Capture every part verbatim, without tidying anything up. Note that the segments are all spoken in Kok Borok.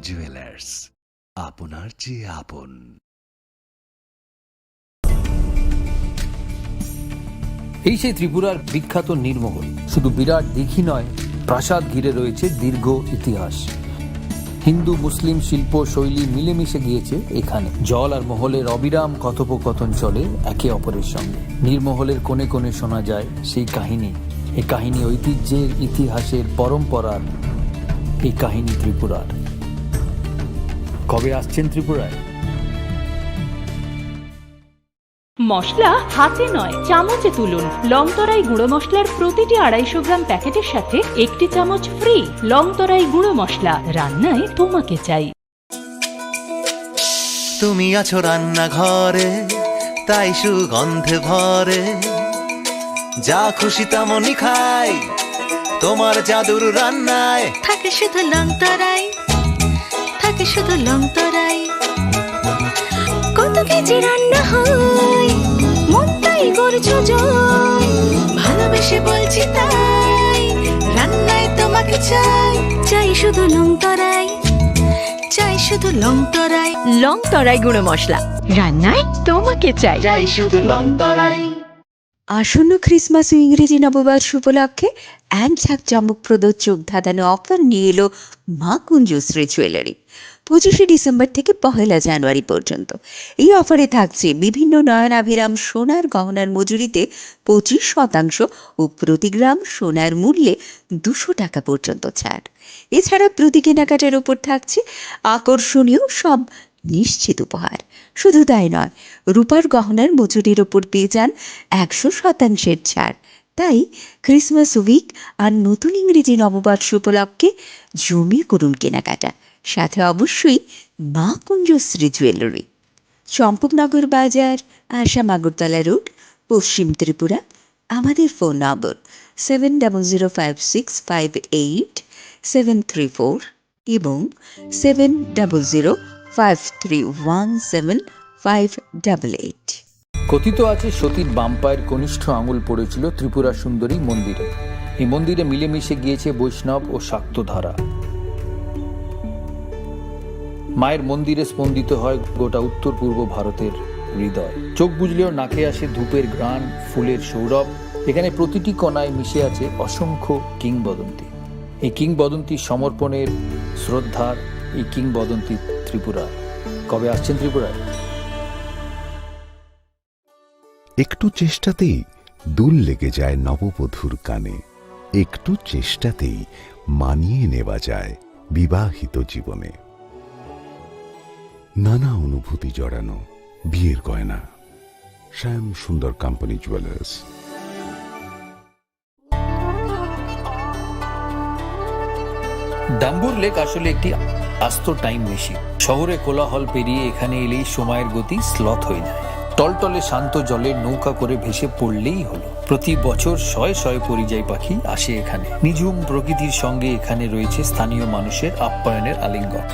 জুয়েলার্স, আপনার যে আপন। এই সেই ত্রিপুরার বিখ্যাত নীরমহল। শুধু বিরাট দিঘি নয়, প্রাসাদ ঘিরে রয়েছে দীর্ঘ ইতিহাস। হিন্দু মুসলিম শিল্প শৈলী মিলেমিশে গিয়েছে এখানে। জল আর মহলের অবিরাম কথোপকথন চলে একে অপরের সঙ্গে। নীরমহলের কোণে কোণে শোনা যায় সেই কাহিনী। এই কাহিনী ঐতিহ্যের, ইতিহাসের, পরম্পরার। এই কাহিনী ত্রিপুরার। কবে আসছেন ত্রিপুরায়? মশলা হাতে নয়, চামচে তুলুন। লংতরাই গুঁড়ো মশলার প্রতিটি আড়াইশো গ্রাম প্যাকেটের সাথে একটি চামচ ফ্রি। লংতরাই গুঁড়ো মশলা, রান্নায় তোমাকে চাই। তুমি আছো রান্নাঘরে, তাই সুগন্ধে ভরে। যা খুশি তেমনই খাই, তোমার জাদুর রান্নায়। থাকে শুধু লংতরাই, থাকে শুধু লংতরাই। কত কেজি রান্না হয়, মনটাই করছো জয়। ভালোবেসে বলছি তাই, রান্নায় তোমাকে চাই। চাই শুধু লংতরাই, চাই শুধু লংতরাই। লংতরাই গুঁড়ো মশলা, রান্নায় তোমাকে চাই। চাই শুধু লংতরাই। আসন্ন ক্রিসমাস ও ইংরেজি নববর্ষ উপলক্ষে এক ঝাঁক চমকপ্রদ চোখ ধাঁধানো অফার নিয়ে এলো মা কুঞ্জশ্রী জুয়েলারি। পঁচিশে ডিসেম্বর থেকে পহেলা জানুয়ারি পর্যন্ত এই অফারে থাকছে বিভিন্ন নয়নাভিরাম সোনার গহনার মজুরিতে পঁচিশ শতাংশ ও প্রতি গ্রাম সোনার মূল্যে দুশো টাকা পর্যন্ত ছাড়। এছাড়া প্রতি কেনাকাটার উপর থাকছে আকর্ষণীয় সব নিশ্চিত উপহার। শুধু তাই নয়, রূপার গহনার মজুরির উপর পেয়ে যান একশো শতাংশের ছাড়। তাই ক্রিসমাস উইক আর নতুন ইংরেজি নববর্ষ উপলক্ষে জমিয়ে করুন কেনাকাটা, সাথে অবশ্যই মা কুঞ্জশ্রী জুয়েলারি, চম্পকনগর বাজার, আসাম আগরতলা রোড, পশ্চিম ত্রিপুরা। আমাদের phone number seven double zero five six five eight seven three four এবং seven double zero five three one seven five double eight. কথিত আছে, সতীর বাম পায়ের কনিষ্ঠ আঙুল পড়েছিল ত্রিপুরা সুন্দরী মন্দিরে। এই মন্দিরে মিলেমিশে গিয়েছে বৈষ্ণব ও শাক্ত ধারা। মায়ের মন্দিরে স্পন্দিত হয় গোটা উত্তর পূর্ব ভারতের হৃদয়। চোখ বুজলেও নাকে আসে ধূপের ঘ্রাণ, ফুলের সৌরভ। এখানে প্রতিটি কণায় মিশে আছে অসংখ্য কিংবদন্তি। এই কিংবদন্তি সমর্পণের, শ্রদ্ধার, এই কিংবদন্তি ত্রিপুরা। কবে আসছেন ত্রিপুরায়? একটু চেষ্টাতেই দুল লেগে যায় নববধূর কানে। একটু চেষ্টাতেই মানিয়ে নেওয়া যায় বিবাহিত জীবনে। নানা অনুভূতি জড়ানো বিয়ের গয়না। শ্যাম সুন্দর কোম্পানি জুয়েলার্স। ডাম্বুর লেক আসলে একটি আস্ত টাইম মেশিন। শহরে কোলাহল পেরিয়ে এখানে এলেই সময়ের গতি স্লথ হয়ে যায়। টলটলে শান্ত জলে নৌকা করে ভেসে পড়লেই হলো। প্রতি বছর শয়ে শয়ে পরিযায়ী পাখি আসে এখানে। নিঝুম প্রকৃতির সঙ্গে এখানে রয়েছে স্থানীয় মানুষের আপ্যায়নের আলিঙ্গন।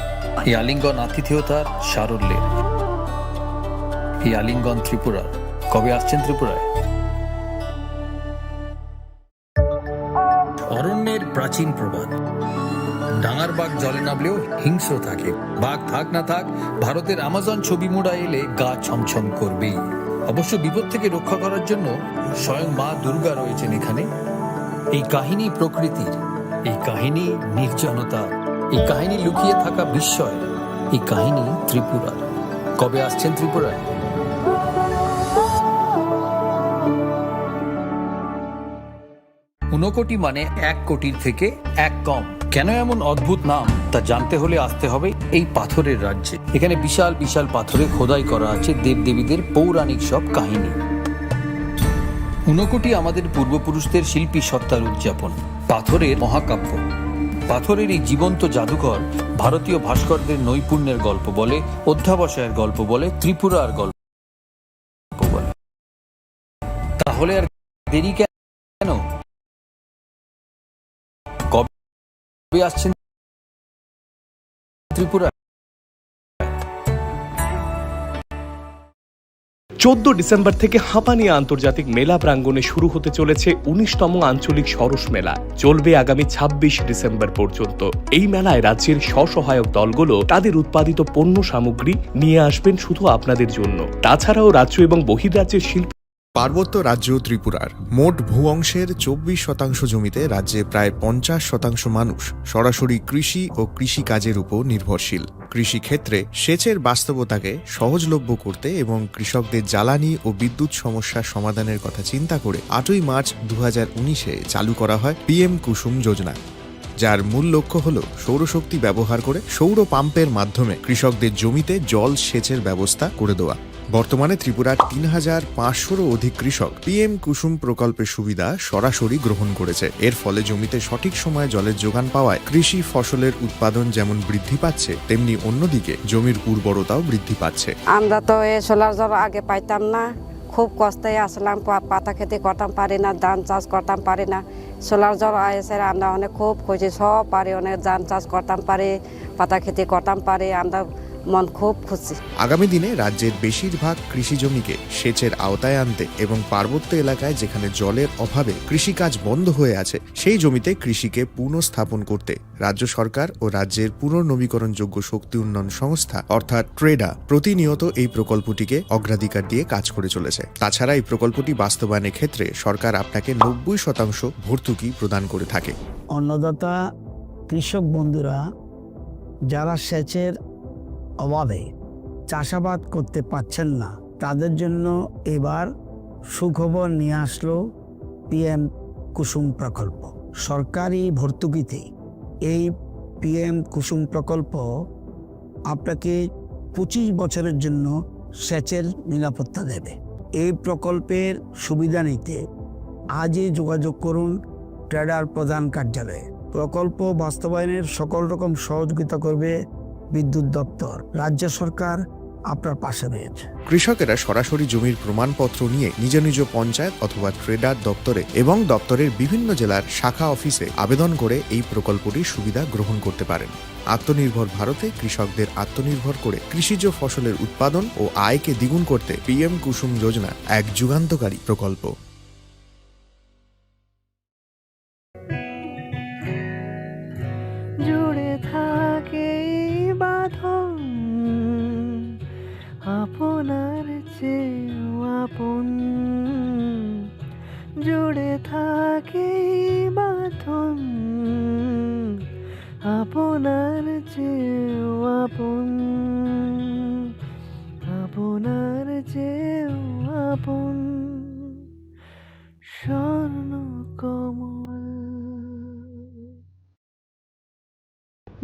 এই আলিঙ্গন আতিথেয়তার সারল্যের। এই আলিঙ্গন ত্রিপুরার। কবে আসছেন ত্রিপুরায়? অরণ্যের প্রাচীন প্রবাদ, ডাঙার বাঘ জলে নামলেও হিংস্র থাকে। বাঘ থাক না থাক, ভারতের আমাজন ছবি মুড়া এলে গা ছমছম করবেই। অবশ্য বিপদ থেকে রক্ষা করার জন্য স্বয়ং মা দুর্গা রয়েছেন এখানে। এই কাহিনী প্রকৃতির, এই কাহিনী নির্জনতা, এই কাহিনী লুকিয়ে থাকা বিস্ময়, এই কাহিনী ত্রিপুরার। কবে আসছেন ত্রিপুরায়? ঊনকোটি মানে এক কোটির থেকে এক কম। কেন এমন অদ্ভুত নাম, তা জানতে হলে আসতে হবে এই পাথরের রাজ্যে। এখানে বিশাল বিশাল পাথরে খোদাই করা আছে দেবদেবীদের পৌরাণিক সব কাহিনী। ঊনকোটি আমাদের পূর্বপুরুষদের শিল্পী সত্তার উদযাপন। পাথরের মহাকাব্য। পাথরের এই জীবন্ত জাদুঘর ভারতীয় ভাস্করদের নৈপুণ্যের গল্প বলে, অধ্যাবসায়ের গল্প বলে, ত্রিপুরার গল্প বলে। তাহলে আর দেরি কেন? কবে আসছেন ত্রিপুরা? চোদ্দ ডিসেম্বর থেকে হাঁপানিয়া আন্তর্জাতিক মেলা প্রাঙ্গণে শুরু হতে চলেছে উনিশতম আঞ্চলিক সরস মেলা। চলবে আগামী ছাব্বিশ ডিসেম্বর পর্যন্ত। এই মেলায় রাজ্যের স্বসহায়ক দলগুলো তাদের উৎপাদিত পণ্য সামগ্রী নিয়ে আসবেন শুধু আপনাদের জন্য। তাছাড়াও রাজ্য এবং বহির্রাজ্যের শিল্প পার্বত্য রাজ্য ত্রিপুরার মোট ভূ অংশের চব্বিশ শতাংশ জমিতে রাজ্যে প্রায় পঞ্চাশ শতাংশ মানুষ সরাসরি কৃষি ও কৃষিকাজের উপর নির্ভরশীল। কৃষিক্ষেত্রে সেচের বাস্তবতাকে সহজলভ্য করতে এবং কৃষকদের জ্বালানি ও বিদ্যুৎ সমস্যার সমাধানের কথা চিন্তা করে আটই মার্চ দু হাজার উনিশে চালু করা হয় পিএম কুসুম যোজনা, যার মূল লক্ষ্য হল সৌরশক্তি ব্যবহার করে সৌর পাম্পের মাধ্যমে কৃষকদের জমিতে জল সেচের ব্যবস্থা করে দেওয়া। বর্তমানে ত্রিপুরার তিন হাজার পাঁচশোরও অধিক কৃষক পিএম কুসুম প্রকল্পের সুবিধা সরাসরি গ্রহণ করেছে। এর ফলে জমিতে সঠিক সময়ে জলের যোগান পাওয়ায় কৃষি ফসলের উৎপাদন যেমন বৃদ্ধি পাচ্ছে, তেমনি অন্যদিকে জমির উর্বরতাও বৃদ্ধি পাচ্ছে। আমরা তো এই সোলার জল আগে পাইতাম না, খুব কষ্টে আসলাম, পা-, পাতা খেতি করতাম পারি না, ধান চাষ করতাম পারি না। সোলার জল আইসে আমরা অনেক খুব খুশি, সব পারি, অনেক ধান চাষ করতাম পারি, পাতা খেতি করতাম পারি, আমরা মন খুব খুশি। আগামী দিনে রাজ্যের বেশিরভাগ কৃষি জমিকে সেচের আওতায় আনতে এবং পার্বত্য এলাকায় যেখানে জলের অভাবে কৃষিকাজ বন্ধ হয়ে আছে, সেই জমিতে কৃষিকে পুনঃস্থাপন করতে রাজ্য সরকার ও রাজ্যের পুনর্নবীকরণযোগ্য শক্তি উন্নয়ন সংস্থা অর্থাৎ ট্রেডা প্রতিনিয়ত এই প্রকল্পটিকে অগ্রাধিকার দিয়ে কাজ করে চলেছে। তাছাড়া এই প্রকল্পটি বাস্তবায়নের ক্ষেত্রে সরকার আপনাকে নব্বই শতাংশ ভর্তুকি প্রদান করে থাকে। অন্নদাতা কৃষক বন্ধুরা যারা সেচের অভাবে চাষাবাদ করতে পারছেন না, তাদের জন্য এবার সুখবর নিয়ে আসলো পিএম কুসুম প্রকল্প। সরকারি ভর্তুকিতে এই পিএম কুসুম প্রকল্প আপনাকে পঁচিশ বছরের জন্য সেচের নিরাপত্তা দেবে। এই প্রকল্পের সুবিধা নিতে আজই যোগাযোগ করুন ট্রেডার প্রধান কার্যালয়ে। প্রকল্প বাস্তবায়নের সকল রকম সহযোগিতা করবে বিদ্যুৎ দপ্তর। রাজ্য সরকার আপনার পাশে রয়েছে। কৃষকেরা সরাসরি জমির প্রমাণপত্র নিয়ে নিজ নিজ পঞ্চায়েত অথবা ট্রেডার দপ্তরে এবং দপ্তরের বিভিন্ন জেলার শাখা অফিসে আবেদন করে এই প্রকল্পটির সুবিধা গ্রহণ করতে পারেন। আত্মনির্ভর ভারতে কৃষকদের আত্মনির্ভর করে কৃষিজ ফসলের উৎপাদন ও আয়কে দ্বিগুণ করতে পিএম কুসুম যোজনা এক যুগান্তকারী প্রকল্প। জুড়ে থাকে এই বাঁধন, আপনার চেয়েও আপন। জুড়ে থাকে এই বাঁধন, আপনার চেয়েও আপন, আপনার চেয়েও আপন। Swarnakamal.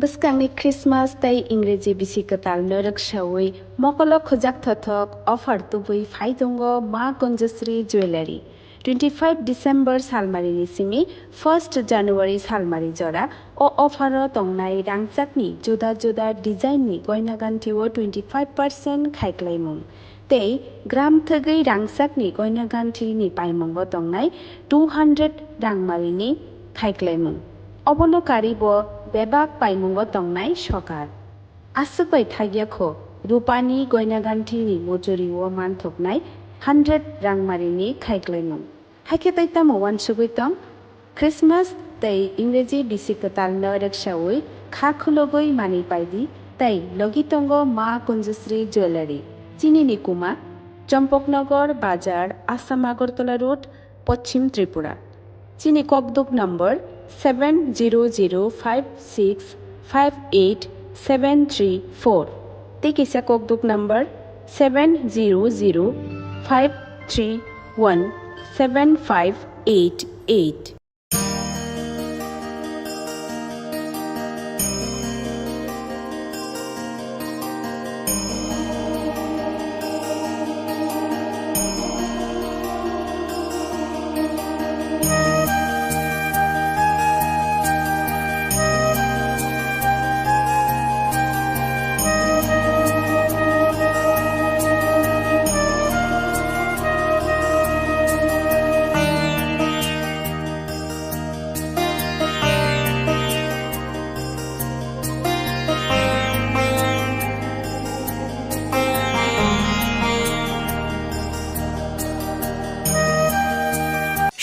Bwskangni Christmas tei Ingreji bisi kwtal norok saui mokolo khujak thothok offer tubui phai tongo Ma Kunjasri Jewellery. Twenty five December salmarini simi first January salmari jora o offer o tongnai rangchakni juda juda design ni goina ganthi o twenty five percent khaiklaimung. Tei gram thwgwi rangchakni goina ganthini paimungo tongnai two hundred rangmarini khaiklaimung. Obono karwi bo bebak paimungo tongnai sokar. Aswk bai thakya kho, rupani goina ganthini muchuri o manthoknai hundred rangmarini khaiklaimung. Hakhe tei tamo uansugwi tong? Christmas tei Ingreji bisi kwtal no rwksaui kha khulogwi manwi paidi tei logi tongo Ma Kunjasri Jewellery. Chini ni kuma Champaknagar Bazar, Assam Agartala Road, Poschim Tripura. Chini kokduk number seven zero zero five six five eight seven three four. Tei kisa kokduk number seven zero zero five three one seven five eight eight.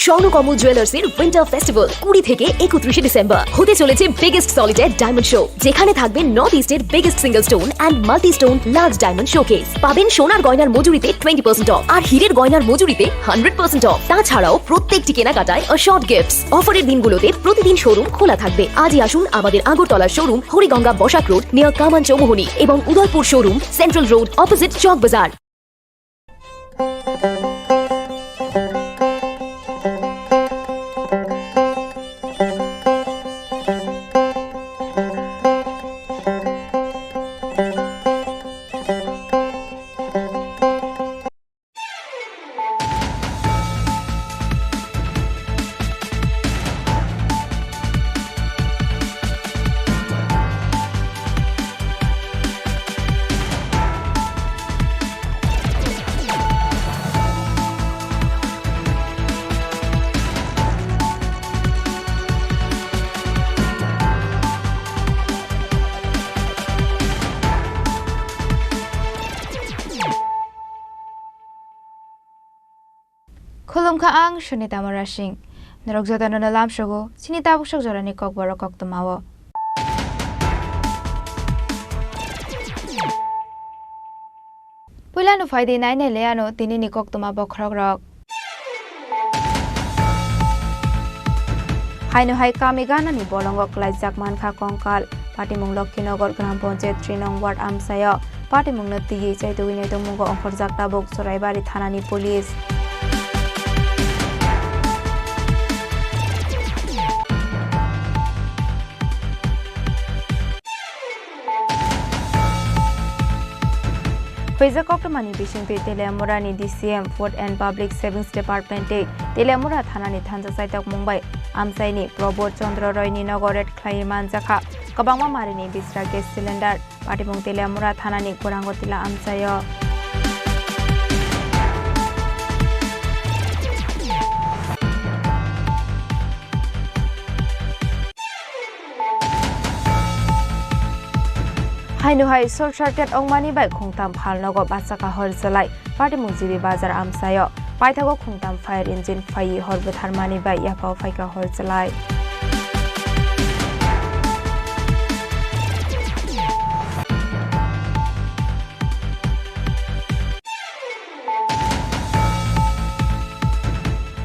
Swarnakamal জুয়েলার্সের winter festival কুড়ি থেকে একত্রিশে ডিসেম্বর। হতে চলেছে biggest solitary diamond show, যেখানে থাকবে নর্থ ইস্টের biggest single stone and multi stone large diamond showcase. পাবেন সোনার গয়নার মজুরিতে টোয়েন্টি পার্সেন্ট অফ আর হীরের গয়নার মজুরিতে হান্ড্রেড পার্সেন্ট অফ। তাছাড়াও প্রত্যেকটি কেনাকাটায় অ্যাসিওর্ড গিফটস। অফারের দিনগুলোতে প্রতিদিন শোরুম খোলা থাকবে। আজই আসুন আমাদের Agartala showroom, Hariganga Basak road, near Kaman Chowmuhani, এবং Udaipur showroom, central road, opposite Chowk Bazar. Khulumkha, ang Sunita Murasing. Norok jotono no lamsogo chini tabuk sok jorani kokborok koktwmao. Puilano phaidi nainai le ano tinini koktwma bokhorokrok. Haino hai kami ganani bolongo klaijak mankha kongkal. Patimung Lokkinagar Gram Panchayat three nong ward amchaio. Patimungno twiwi chaitugwi naitokmungo ongkhorjak tabuk Churaibari thanani police. Phaijak koktwmani bisingtwi Teliamurani D C M Food and Public Savings Department tei Teliamura thanani thansa chaitokmung bai amchaini Prabodh Chandra Royni nogo raid khlaiwi manjakha kwbangma marini bisra gas cylinder. Patimung Teliamura thanani Gorangotila amchaio. Haino hai short circuit wngmani bai khungtam phalnogo bachakha hor chalai. Patimung G B Bazar amchaio. Paithago khungtam fire engine phaiwi hor bwtharmani bai yaphao phaikha hor chalai.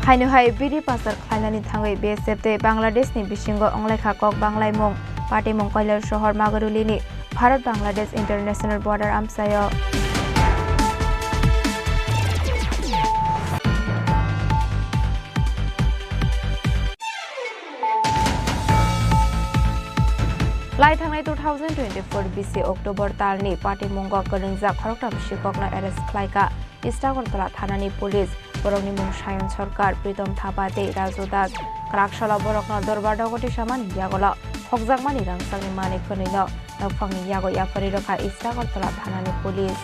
Haino hai bidi pasar khlainani thangwi B S F tei Bangladeshni bisingo wnglaikha kok banglaimung. Patimung Kailashahar Magarulini Bharat Bangladesh International Border amchaio. Lai thangnai two thousand twenty-four bisi October talni patimungo kwrwngjak khoroktham sikhokno arrest khlaikha East Agartala thanani police. Borokni mung Sayon Sarkar, Pritom Thapa tei Raju Das. Kwrak salo borokno dorbar dogoti samani yagulo khokjakmani rangchakni manwi khwnwino nokphangni yago yapharwi rwkha East Agartala thanani police.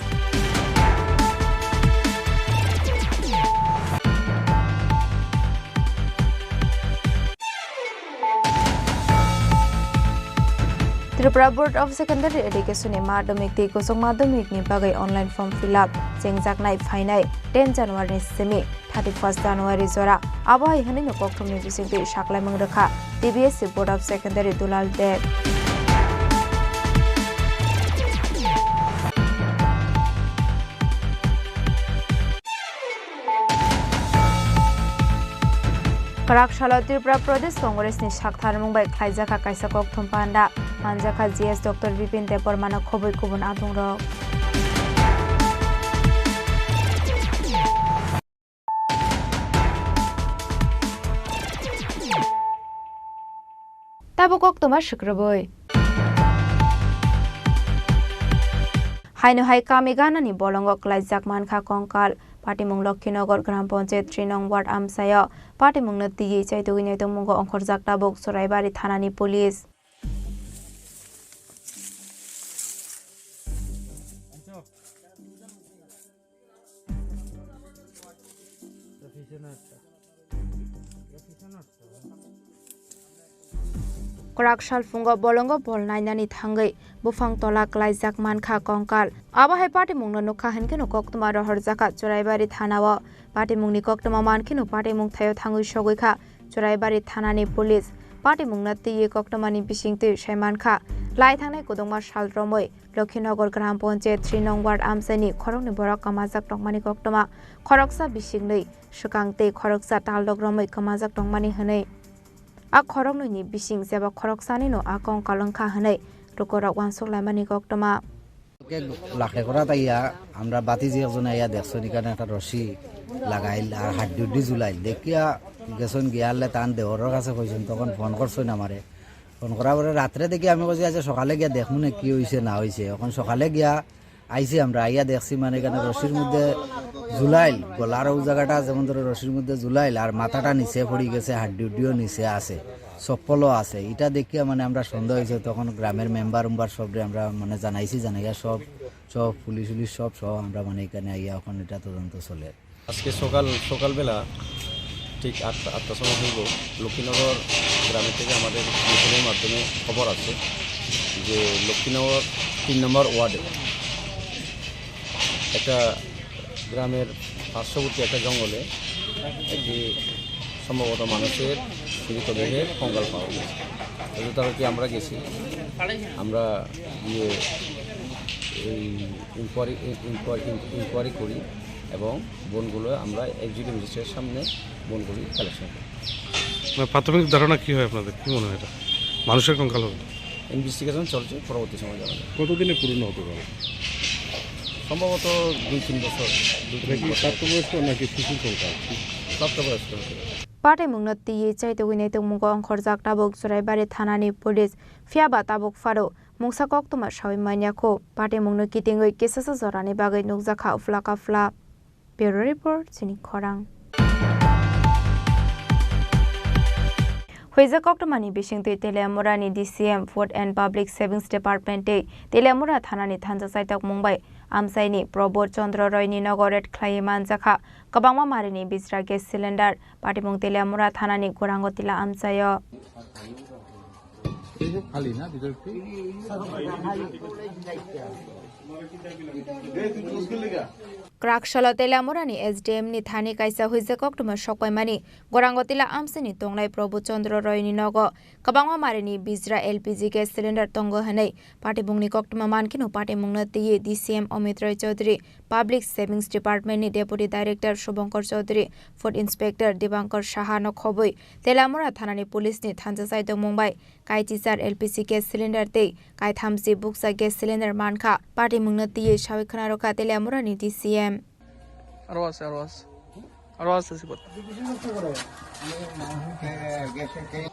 Tripura Board of Secondary Education ni madhyamik tei kwchwng madhyamik ni bagwi online form fill up chengjaknai phainai ten January ni simi thirty first January jora. Abo hai hwnwi no kokthumni bisingtwi saklaimung rwkha T B S C Board of Secondary Dulal Deb. Kwrak salo Tripura Pradesh Congress ni saktharmung bai khlaijakha kaisa kokthum panda, manjakha G S Doctor Bipin Debbarma no khobwi kubun adungrok. Tabuk koktwma swkrwbwi. Haino hai kami ganani bolongo kwlaijak mankha kongkal. Patimung Lokkinagar Gram Panchayat three nong ward amchaio patimungno twiwi chaitugwi naitokmungo ongkhorjak tabuk Churaibari thanani police. Kwrak salphungo bolongo bol nainani thangwi buphang tola klaijak mankha kongkal. Abo hai patimungno nukha hinkhe no koktwma rohorjakha Churaibari thanao. Patimungni koktwma mankhe no patimung thaio thangwi sogwi kha Churaibari thanani police. Patimungno twiwi koktwmani bisingtwi sai mankha lai thangnai kwdwngma sal romwi Lokhinagar Gram Panchayat three nong ward amchaini khoroknwi borok kwmajak tongmani koktwma, khoroksa bisingnwi swkang tei khoroksa taldok romwi kwmajak tongmani hwnwi. A khoroknwini bising jeba khoroksanino a kongkal wngkha hwnwi lukurok uansuk laimani koktwma. Ke লাখে করা তাইয়া আমরা বাতিজি একজনে আইয়া দেখছইন এখানে একটা রশি লাগাইল আর হাড্ডি উড্ডি ঝুলাইল দেখিয়া গেছইন গিয়া আনলে তান দেওরর কাছে কইছইন, তখন ফোন করছইন আমারে। ফোন করার পরে রাত্রে দেখি আমি কইছি আচ্ছা সকালে গিয়া দেখমু নে কি হইছে না হইছে। এখন সকালে গিয়া আইছি আমরা, আইয়া দেখছি মানে এখানে রশির মধ্যে ঝুলাইল, গলার ওই জায়গাটা যেমন ধরো রশির মধ্যে ঝুলাইল আর মাথাটা নিচে পড়ি গেছে, হাড্ডি উড্ডিও নিচে আছে, চপ্পলও আছে। এটা দেখিয়া মানে আমরা সন্দেহ হয়েছে, তখন গ্রামের মেম্বার উম্বার সবরে আমরা মানে জানাইছি, জানাইয়া সব সব পুলিশ উলিশ সব সহ আমরা মানে এখানে আইয়া এখন এটা তদন্ত চলে। আজকে সকাল সকালবেলা ঠিক আটটা আটটার সময় হইব, লক্ষ্মীনগর গ্রামের থেকে আমাদের টেলিফোনের মাধ্যমে খবর আছে যে লক্ষ্মীনগর তিন নম্বর ওয়ার্ডে একটা গ্রামের পার্শ্ববর্তী একটা জঙ্গলে একটি সম্ভবত মানুষের মৃতদেহের কঙ্কাল পাওয়া গেছে। তো যথারীতি আমরা গেছি, আমরা গিয়ে এই ইনকোয়ারি ইনকোয়ারি ইনকোয়ারি করি এবং বোনগুলো আমরা এক্সিকিউটিভ ম্যাজিস্ট্রেটের সামনে বোনগুলি কালেকশন করি। মানে প্রাথমিক ধারণা কি হয় আপনাদের, কি মনে হয় এটা মানুষের কঙ্কাল হবে? ইনভেস্টিগেশন চলছে, পরবর্তী সময় জানা যাবে। কতদিনে পুরনো হতে পারে? সম্ভবত দুই তিন বছর। দুই তিন এটা কি বছর। প্রাপ্তবয়স্ক নাকি শিশু কঙ্কাল? প্রাপ্তবয়স্ক হতে পারে। Patimungno twiwi chaitugwi naitugmungo ongkhorjak tabuk Churaibari thanani police, phiyaba tabuk pharo mungsa koktwma sawi manya kho. Patimungno kitingwi kisasa jorani bagwi nukjakha uphla kaphla. Bureau Report, chini khorang. Huijak koktwmani bisingtwi Teliamurani D C M Food and Public Savings Department tei Teliamura thanani thansa chaitukmung bai amchaini Prabodh Chandra Royni nogo raid khlaiwi manjakha kwbangma marini bijra gas cylinder. Patimung Teliamura thanani Gorangotila amchaio. এই যে খালি না ভিতরে একটু। Kwrak salo Teliamurani S D M ni thani kaisa huijak koktwma sokpaimani Gorangotila amchaini tongnai Prabhu Chandra Royni nogo kwbangma marini bijra L P G gas cylinder tongo hwnwi patimungni koktwma mankheno patimungno twiwi D C M Amit Roy Chaudhary, Public Savings Department ni Deputy Director Subhankar Chaudhary, Food Inspector Dibankar Saha no khobwi Teliamura thanani police ni thansa chaitukmung bai kaichichar L P G gas cylinder tei kaithamchi bukcha gas cylinder mankha. Patimungno twiwi sawi khwnarokha Teliamurani D C M. আরো আছে, আরো আছে, আরো আছে সিপাত।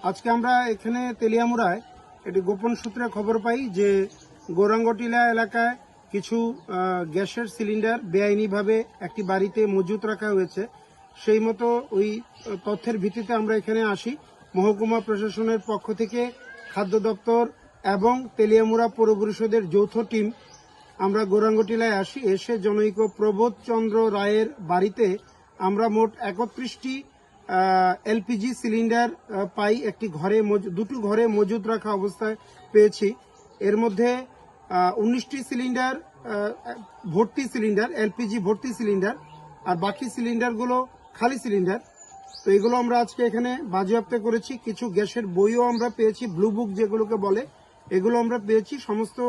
আজকে আমরা এখানে তেলিয়ামুড়ায় একটি গোপন সূত্রে খবর পাই যে গৌরাঙ্গটিলা এলাকায় কিছু, আহ, গ্যাসের সিলিন্ডার বেআইনিভাবে একটি বাড়িতে মজুত রাখা হয়েছে। সেই মতো ওই, আহ, তথ্যের ভিত্তিতে আমরা এখানে আসি। মহকুমা প্রশাসনের পক্ষ থেকে খাদ্য দপ্তর এবং তেলিয়ামুড়া পৌর পরিষদের যৌথ টিম আমরা গৌরাঙ্গটিলায় আসি। এসে জনৈক প্রবোধ চন্দ্র রায়ের বাড়িতে আমরা মোট একত্রিশটি, আহ, এলপিজি সিলিন্ডার, আহ, পাই। একটি ঘরে মজ-, দুটো ঘরে মজুত রাখা অবস্থায় পেয়েছি। এর মধ্যে, আহ, উনিশটি সিলিন্ডার, আহ, ভর্তি সিলিন্ডার, এলপিজি ভর্তি সিলিন্ডার, আর বাকি সিলিন্ডারগুলো খালি সিলিন্ডার। তো এগুলো আমরা আজকে এখানে বাজেয়াপ্ত করেছি। কিছু গ্যাসের বইও আমরা পেয়েছি, ব্লু বুক যেগুলোকে বলে, এগুলো আমরা পেয়েছি। সমস্ত,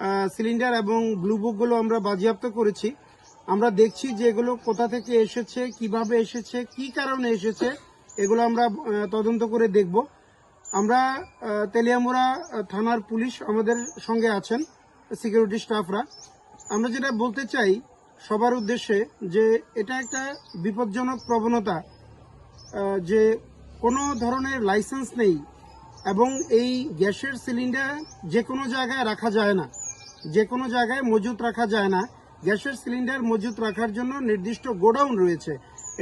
আহ, সিলিন্ডার এবং ব্লু বুকগুলো আমরা বাজেয়াপ্ত করেছি। আমরা দেখছি যে এগুলো কোথা থেকে এসেছে, কিভাবে এসেছে, কি কারণে এসেছে, এগুলো আমরা, আহ, তদন্ত করে দেখব। আমরা, আহ, তেলিয়ামুড়া, আহ, থানার পুলিশ আমাদের সঙ্গে আছেন, সিকিউরিটি স্টাফরা। আমরা যেটা বলতে চাই সবার উদ্দেশ্যে যে এটা একটা বিপজ্জনক প্রবণতা, আহ, যে কোনো ধরনের লাইসেন্স নেই এবং এই গ্যাসের সিলিন্ডার যে কোনো জায়গায় রাখা যায় না, যে কোনো জায়গায় মজুত রাখা যায় না। গ্যাসের সিলিন্ডার মজুত রাখার জন্য নির্দিষ্ট গোডাউন রয়েছে।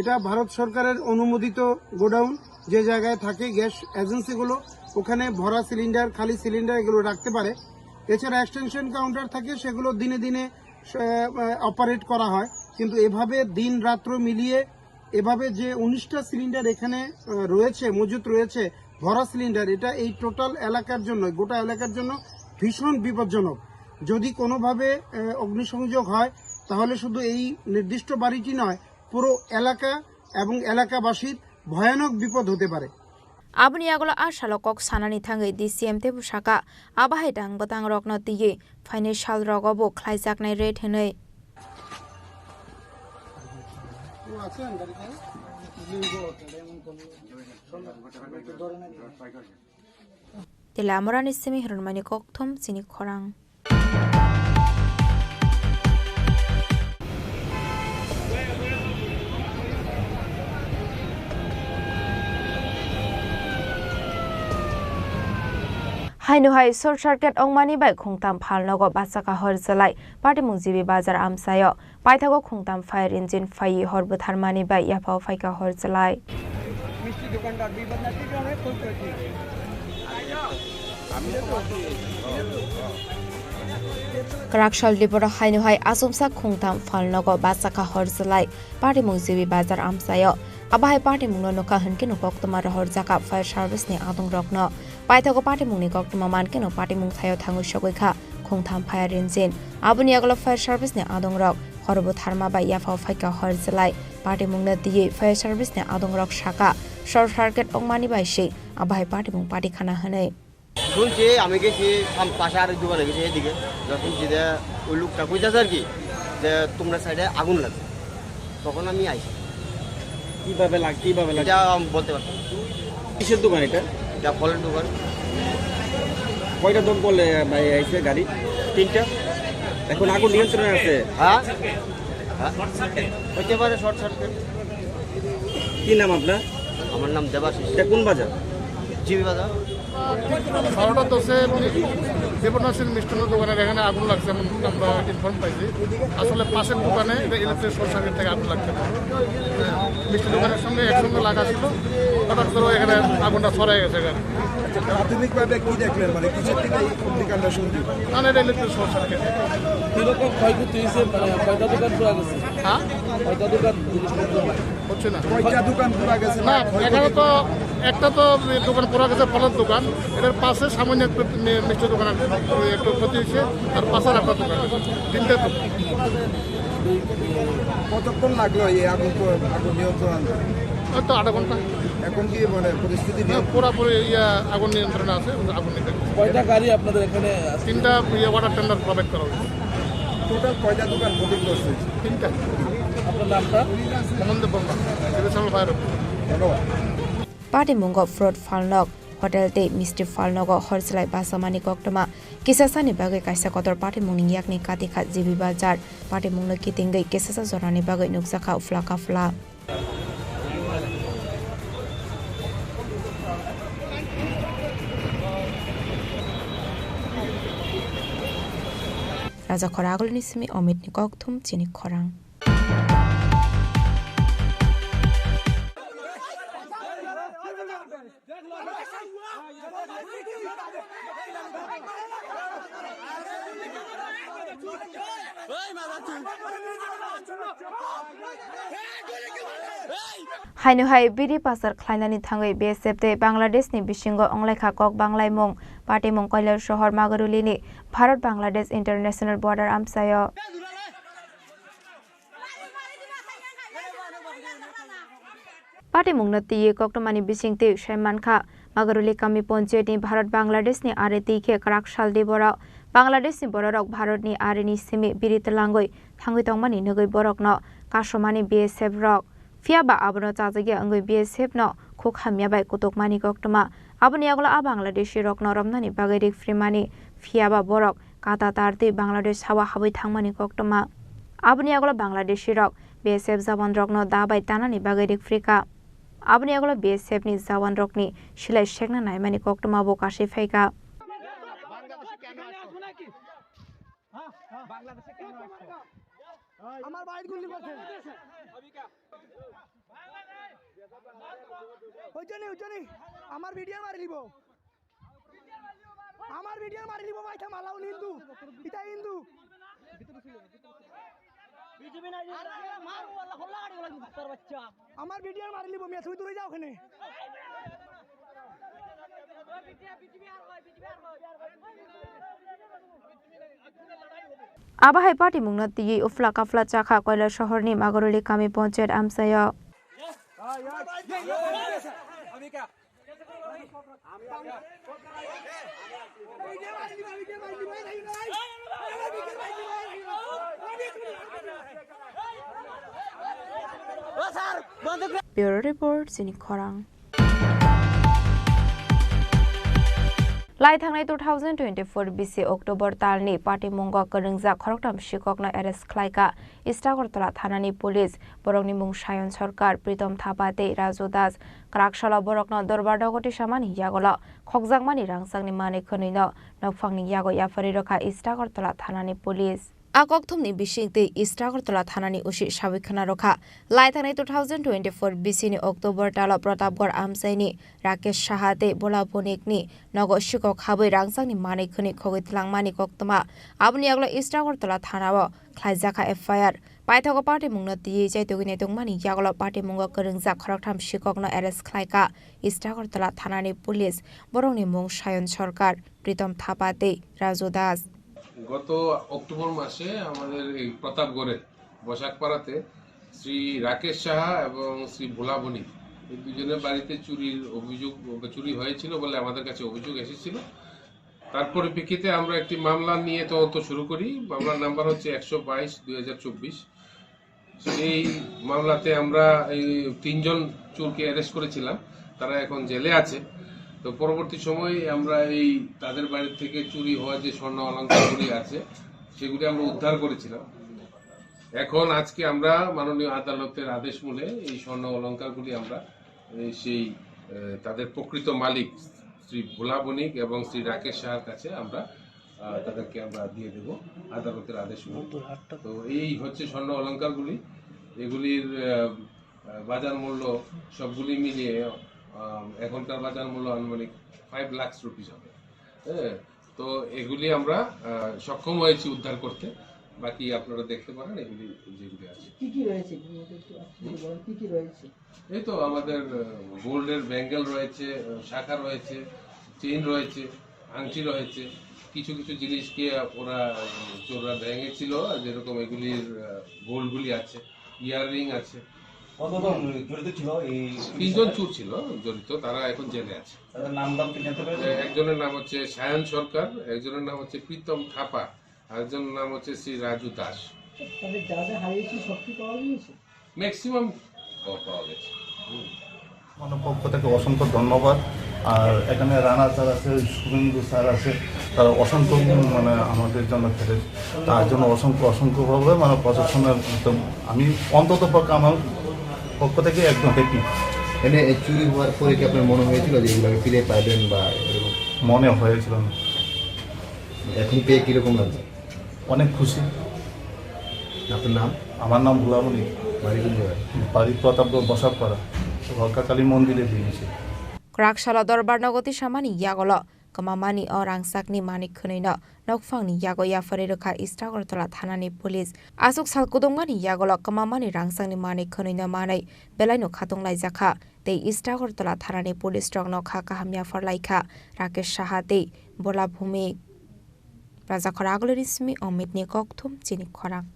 এটা ভারত সরকারের অনুমোদিত গোডাউন, যে জায়গায় থাকে গ্যাস এজেন্সিগুলো, ওখানে ভরা সিলিন্ডার, খালি সিলিন্ডার এগুলো রাখতে পারে। এছাড়া এক্সটেনশন কাউন্টার থাকে, সেগুলো দিনে দিনে, আহ, অপারেট করা হয়। কিন্তু এভাবে দিন রাত্র মিলিয়ে এভাবে যে উনিশটা সিলিন্ডার এখানে, আহ, রয়েছে, মজুত রয়েছে, ভরা সিলিন্ডার, এটা এই টোটাল এলাকার জন্য, গোটা এলাকার জন্য ভীষণ বিপজ্জনক। যদি কোনোভাবে আহ, অগ্নিসংযোগ হয়, তাহলে শুধু এই নির্দিষ্ট বাড়িটি নয়, পুরো এলাকা এবং এলাকাবাসীর ভয়ানক বিপদ হতে পারে। Aboni yagulo a salo kok sanani thangwi D C M teibo saka, abo hai dang bwtang rokno twiwi phainai sal rogo bo khlaijaknai raid hwnwi. Tela amorani simi hirwrwngmani kokthum chini khorang. Haino hai short circuit wngmani bai khungtam phalnogo bachaka hor chwlai patimung G B Bazar amchaio. Paithago khungtam fire engine phaiwi hor bwtharmani bai yaphao phaikha hor chwlai. Kwrak sal ni borok haino hai achomsa khungtam phalnogo bachakha hor chwlai patimung G B Bazar amchaio. Abo hai patimungno nukha hwnkhe no koktwma rohorjakha fire service ni adongrokno. Paithago patimungni koktwma mankhe no patimung thaio thangwi sogwi kha khungtham fire engine. Aboni yagulo fire service ni adongrok hor bwtharma bai yaphao phaikha hor chwlai. Patimungno twiwi fire service ni adongrok saka short circuit wngmani bai se abo hai patimung pati khana hwnwi. শুনছি, আমি গেছি সাম-, পাশে আরেক দোকানে গেছি এদিকে, যখন শুনছি যে ওই লোকটা কইতাছে আর কি যে তোমরা সাইডে আগুন লাগছে, তখন আমি আইছি। কিভাবে লাগ-, কিভাবে লাগছে? এটা আমি বলতে পারছি না। কিসের দোকান এটা? এটা ফলের দোকান। কয়টা দমকল, এ, ভাই, আইছে গাড়ি? তিনটা। এখন আগুন নিয়ন্ত্রণে আছে? হ্যাঁ, হ্যাঁ। হইতে পারে শর্ট সার্কিট। কি নাম আপনার? আমার নাম দেবাশিস। এটা কোন বাজার? জিবি বাজার। বারোটা দশে বিপন্নশীল মিষ্টান্ন দোকানের এখানে আগুন লাগছে এমন আমরা ইনফর্ম পাইছি। আসলে পাশের দোকানে এটা ইলেকট্রিক শর্ট সার্কিট থেকে আগুন লাগছে। হ্যাঁ, মিষ্টি দোকানের সঙ্গে একসঙ্গে লাগা ছিল, হঠাৎ করে এখানে আগুনটা ছড়াই গেছে এখানে। আচ্ছা, প্রাথমিকভাবে কি দেখলেন, মানে কিসের থেকে এই অগ্নিকাণ্ড শুরু? না, না, এটা ইলেকট্রিক শর্ট সার্কিট। কিরকম ক্ষয়ক্ষতি হয়েছে? মানে কয়টা দোকান পুড়ে গেছে? হ্যাঁ? কয়টা দোকান জিনিসপত্র? হচ্ছে না। কয়টা দোকান পুড়ে গেছে? না, এখানে তো একটা তো দোকান পুড়ে গেছে, ফলের দোকান। এটার পাশে সামান্য একটু মি-, মিষ্টি দোকান, একটু ক্ষতি হয়েছে, আর পাশের একটা দোকান, তিনটা দোকান। কতক্ষণ লাগলো এই আগুন প-, আগুন নিয়ন্ত্রণ আনতে? হয়তো আধা ঘন্টা। এখন কি মানে পরিস্থিতি হ্যাঁ, নিয়ন্ত্রণ? পুরাপুরি ইয়া আগুন নিয়ন্ত্রণে আছে, আগুন নিতে। কয়টা গাড়ি আপনাদের এখানে আছে? তিনটা ইয়ে ওয়াটার টেন্ডার প্রোভাইড করা হয়েছে। টোটাল কয়টা দোকান ক্ষতিগ্রস্ত হয়েছে? তিনটা। আপনার নামটা? মনন দেব বর্মা, ডিভিশনাল ফায়ার অফিসার। ধন্যবাদ। Patimungo fraud phalnok, hotel tei misti phalnogo hor chwlai bachamani koktwma. Kisasani bagwi kaisa kotor patimungni yakni katikha G B Bazar. Patimungno kitingwi kisasa jorani bagwi nukjakha uphla kaphla. Raja Khoragulni simi Omitni kokthum chini khorang. Haino hai biri pasar khlainani thangwi B S F tei Bangladesh ni bisingo wnglaikha kok banglaimung. Patimung Koilasohor Magaruli ni Bharat Bangladesh International Border amchaio. Patimungno twiwi koktwmani bisingtwi sai mankha, Magaruli kami ponchayat ni Bharat Bangladesh ni ari twi khe kwrak saldi borok. Bangladesh ni bororok Bharat ni ari ni simi biri twlangwi thangwi tongmani nugwi borokno kasomani B S F rok. Phiya ba abono chajakya wngwi B S F no khuk hamya bai kutukmani koktwma. Aboni yagulo a Bangladeshi rokno romnani bagwi rik phrimani, phiya ba borok kata tar twi Bangladesh hawa habwi thangmani koktwma. Aboni yagulo Bangladeshi rok B S F jawan rokno da bai tanani bagwi rik phrikha. Aboni yagulo B S F ni jawan rokni silai sekna naimani koktwma bo kasui phaikha. আমার বাইট গুলি করছে। ওই জন্যই, ওই জন্যই। আমার ভিডিও মারি লিব। আমার ভিডিও মারি লিব, ভাই, থাম, আলাউল হিন্দু। ইতা হিন্দু। আরে, মার, আল্লাহ, হল্লা গাড়ি গুলা, কুত্তার বাচ্চা। আমার ভিডিও মারি লিব, মিয়া, তুই দূরে যাও ওখানে। Abo hai patimungno twiwi uphla kaphla chakha Koilasohorni Magoroli kami ponchayat amchaio. Bureau Report, Chini Khorang. Lai thangnai two thousand twenty-four bisi October talni patimungo kwrwngjak khoroktham sikokno arrest khlaikha East Agartala thanani police. Borokni mung Sayon Sarkar, Pritom Thapa tei Raju Das. Kwraksalo borokno Dorbar Nogoti samani yagulo khokjakmani rangchakni manwi khwnwino nokphangni yago yapharwi rwkha East Agartala thanani police. A kokthumni bisingtwi East Agartala thanani O C sawi khwna rwkha. Lai thangnai two thousand twenty-four bisini October talo Pratapgarh amchaini Rakesh Saha tei Bhola Bonikni nogo sikok habwi rangchakni manwi khwnwi khogwi twlangmani koktwma. Aboni yagulo East Agartala thanao khlaijakha F I R. Paithago patimungno twiwi chaitugwi naitokmani yagulo patimungo kwrwngjak khoroktham sikokno arrest khlaikha East Agartala thanani police. Borokni mung Sayon Sarkar, Pritom Thapa tei Raju Das. গত অক্টোবর মাসে আমাদের এই প্রতাপগড়ে বসাকপাড়াতে শ্রী রাকেশ সাহা এবং শ্রী ভোলা বণিক, এই দুজনের বাড়িতে চুরির অভিযোগ, চুরি হয়েছিল বলে আমাদের কাছে অভিযোগ এসেছিল। তার পরিপ্রেক্ষিতে আমরা একটি মামলা নিয়ে তদন্ত শুরু করি। মামলার নাম্বার হচ্ছে একশো বাইশ দুই হাজার চব্বিশ। সেই মামলাতে আমরা এই তিনজন চোরকে অ্যারেস্ট করেছিলাম, তারা এখন জেলে আছে। তো পরবর্তী সময়ে আমরা এই তাদের বাড়ি থেকে চুরি হওয়া যে স্বর্ণ অলংকারগুলি আছে, সেগুলি আমরা উদ্ধার করেছিলাম। এখন আজকে আমরা মাননীয় আদালতের আদেশ মূলে এই স্বর্ণ অলংকারগুলি আমরা এই সেই, আহ, তাদের প্রকৃত মালিক শ্রী ভোলা বণিক এবং শ্রী রাকেশ সাহার কাছে আমরা, আহ, তাদেরকে আমরা দিয়ে দেব আদালতের আদেশ মূলে। তো এই হচ্ছে স্বর্ণ অলংকারগুলি, এগুলির, আহ, আহ, বাজার মূল্য সবগুলি মিলিয়ে, আহ, এখনকার বাজার মূল্য আনুমানিক ফাইভ লাখ রুপিস হবে। হ্যাঁ, তো এগুলি আমরা, আহ, সক্ষম হয়েছি উদ্ধার করতে। বাকি আপনারা দেখতে পারেন এগুলি যেগুলি আছে। কি কি রয়েছে? কি কি রয়েছে? এই তো আমাদের, আহ, গোল্ডের ব্যাঙ্গেল রয়েছে, আহ, শাখা রয়েছে, চেইন রয়েছে, আংটি রয়েছে। কিছু কিছু জিনিসকে ওরা, উম, চোররা ভেঙেছিল, যেরকম এগুলির, আহ, গোল্ডগুলি আছে, ইয়াররিং আছে। কতজন জড়িত ছিল এই চুরির তিনজন সাথে? চোর ছিল জড়িত, তারা এখন জেলে আছে। তাদের নাম দাম কি জানতে পেরেছেন? এ, একজনের নাম হচ্ছে সায়ন সরকার, একজনের নাম হচ্ছে প্রীতম থাপা, আরেকজনের নাম হচ্ছে শ্রী রাজু দাস। তাদের যা যা হারিয়েছে সব কি পাওয়া গিয়েছে? ম্যাক্সিমাম পাওয়া গেছে। হুম। আমার পক্ষ থেকে অসংখ্য ধন্যবাদ। আর এখানে রানা স্যার আছে, শুভেন্দু স্যার আছে, তারা অসংখ্য, মানে, আমাদের জন্য ফেলে, তার জন্য অসংখ্য, অসংখ্যভাবে, মানে, প্রশাসনের একদম, আমি অন্তত পক্ষে আমার পক্ষ থেকে একদম হ্যাপি। এমনি এই চুরি হওয়ার পরে কি আপনার মনে হয়েছিল যে এগুলো আমি ফিরে পাইবেন বা এরকম? মনে হয়েছিল না। এখন পেয়ে কিরকম লাগছে? অনেক খুশি। আপনার নাম? আমার নাম ভোলা বণিক। বাড়ি কোন জায়গায়? বাড়ি প্রতাপগড় বসাকপাড়া, রক্ষাকালী মন্দিরের নিচে। Kwraksalo Dorbar Nogoti samani yagulo kwmamani o rangchakni manwi khwnwino nokphangni yago yapharwi rwkha East Agartala thanani police. Aswk sal kudungmani yagulo kwmamani rangchakni manwi khwnwino manwi belaino khatung laijakha tei East Agartala thanani police rokno kha kaham yaphar laikha Rakesh Saha tei Bhola Bhumik. Rajakhor Agulini simi Omitni kokthum chini khorang.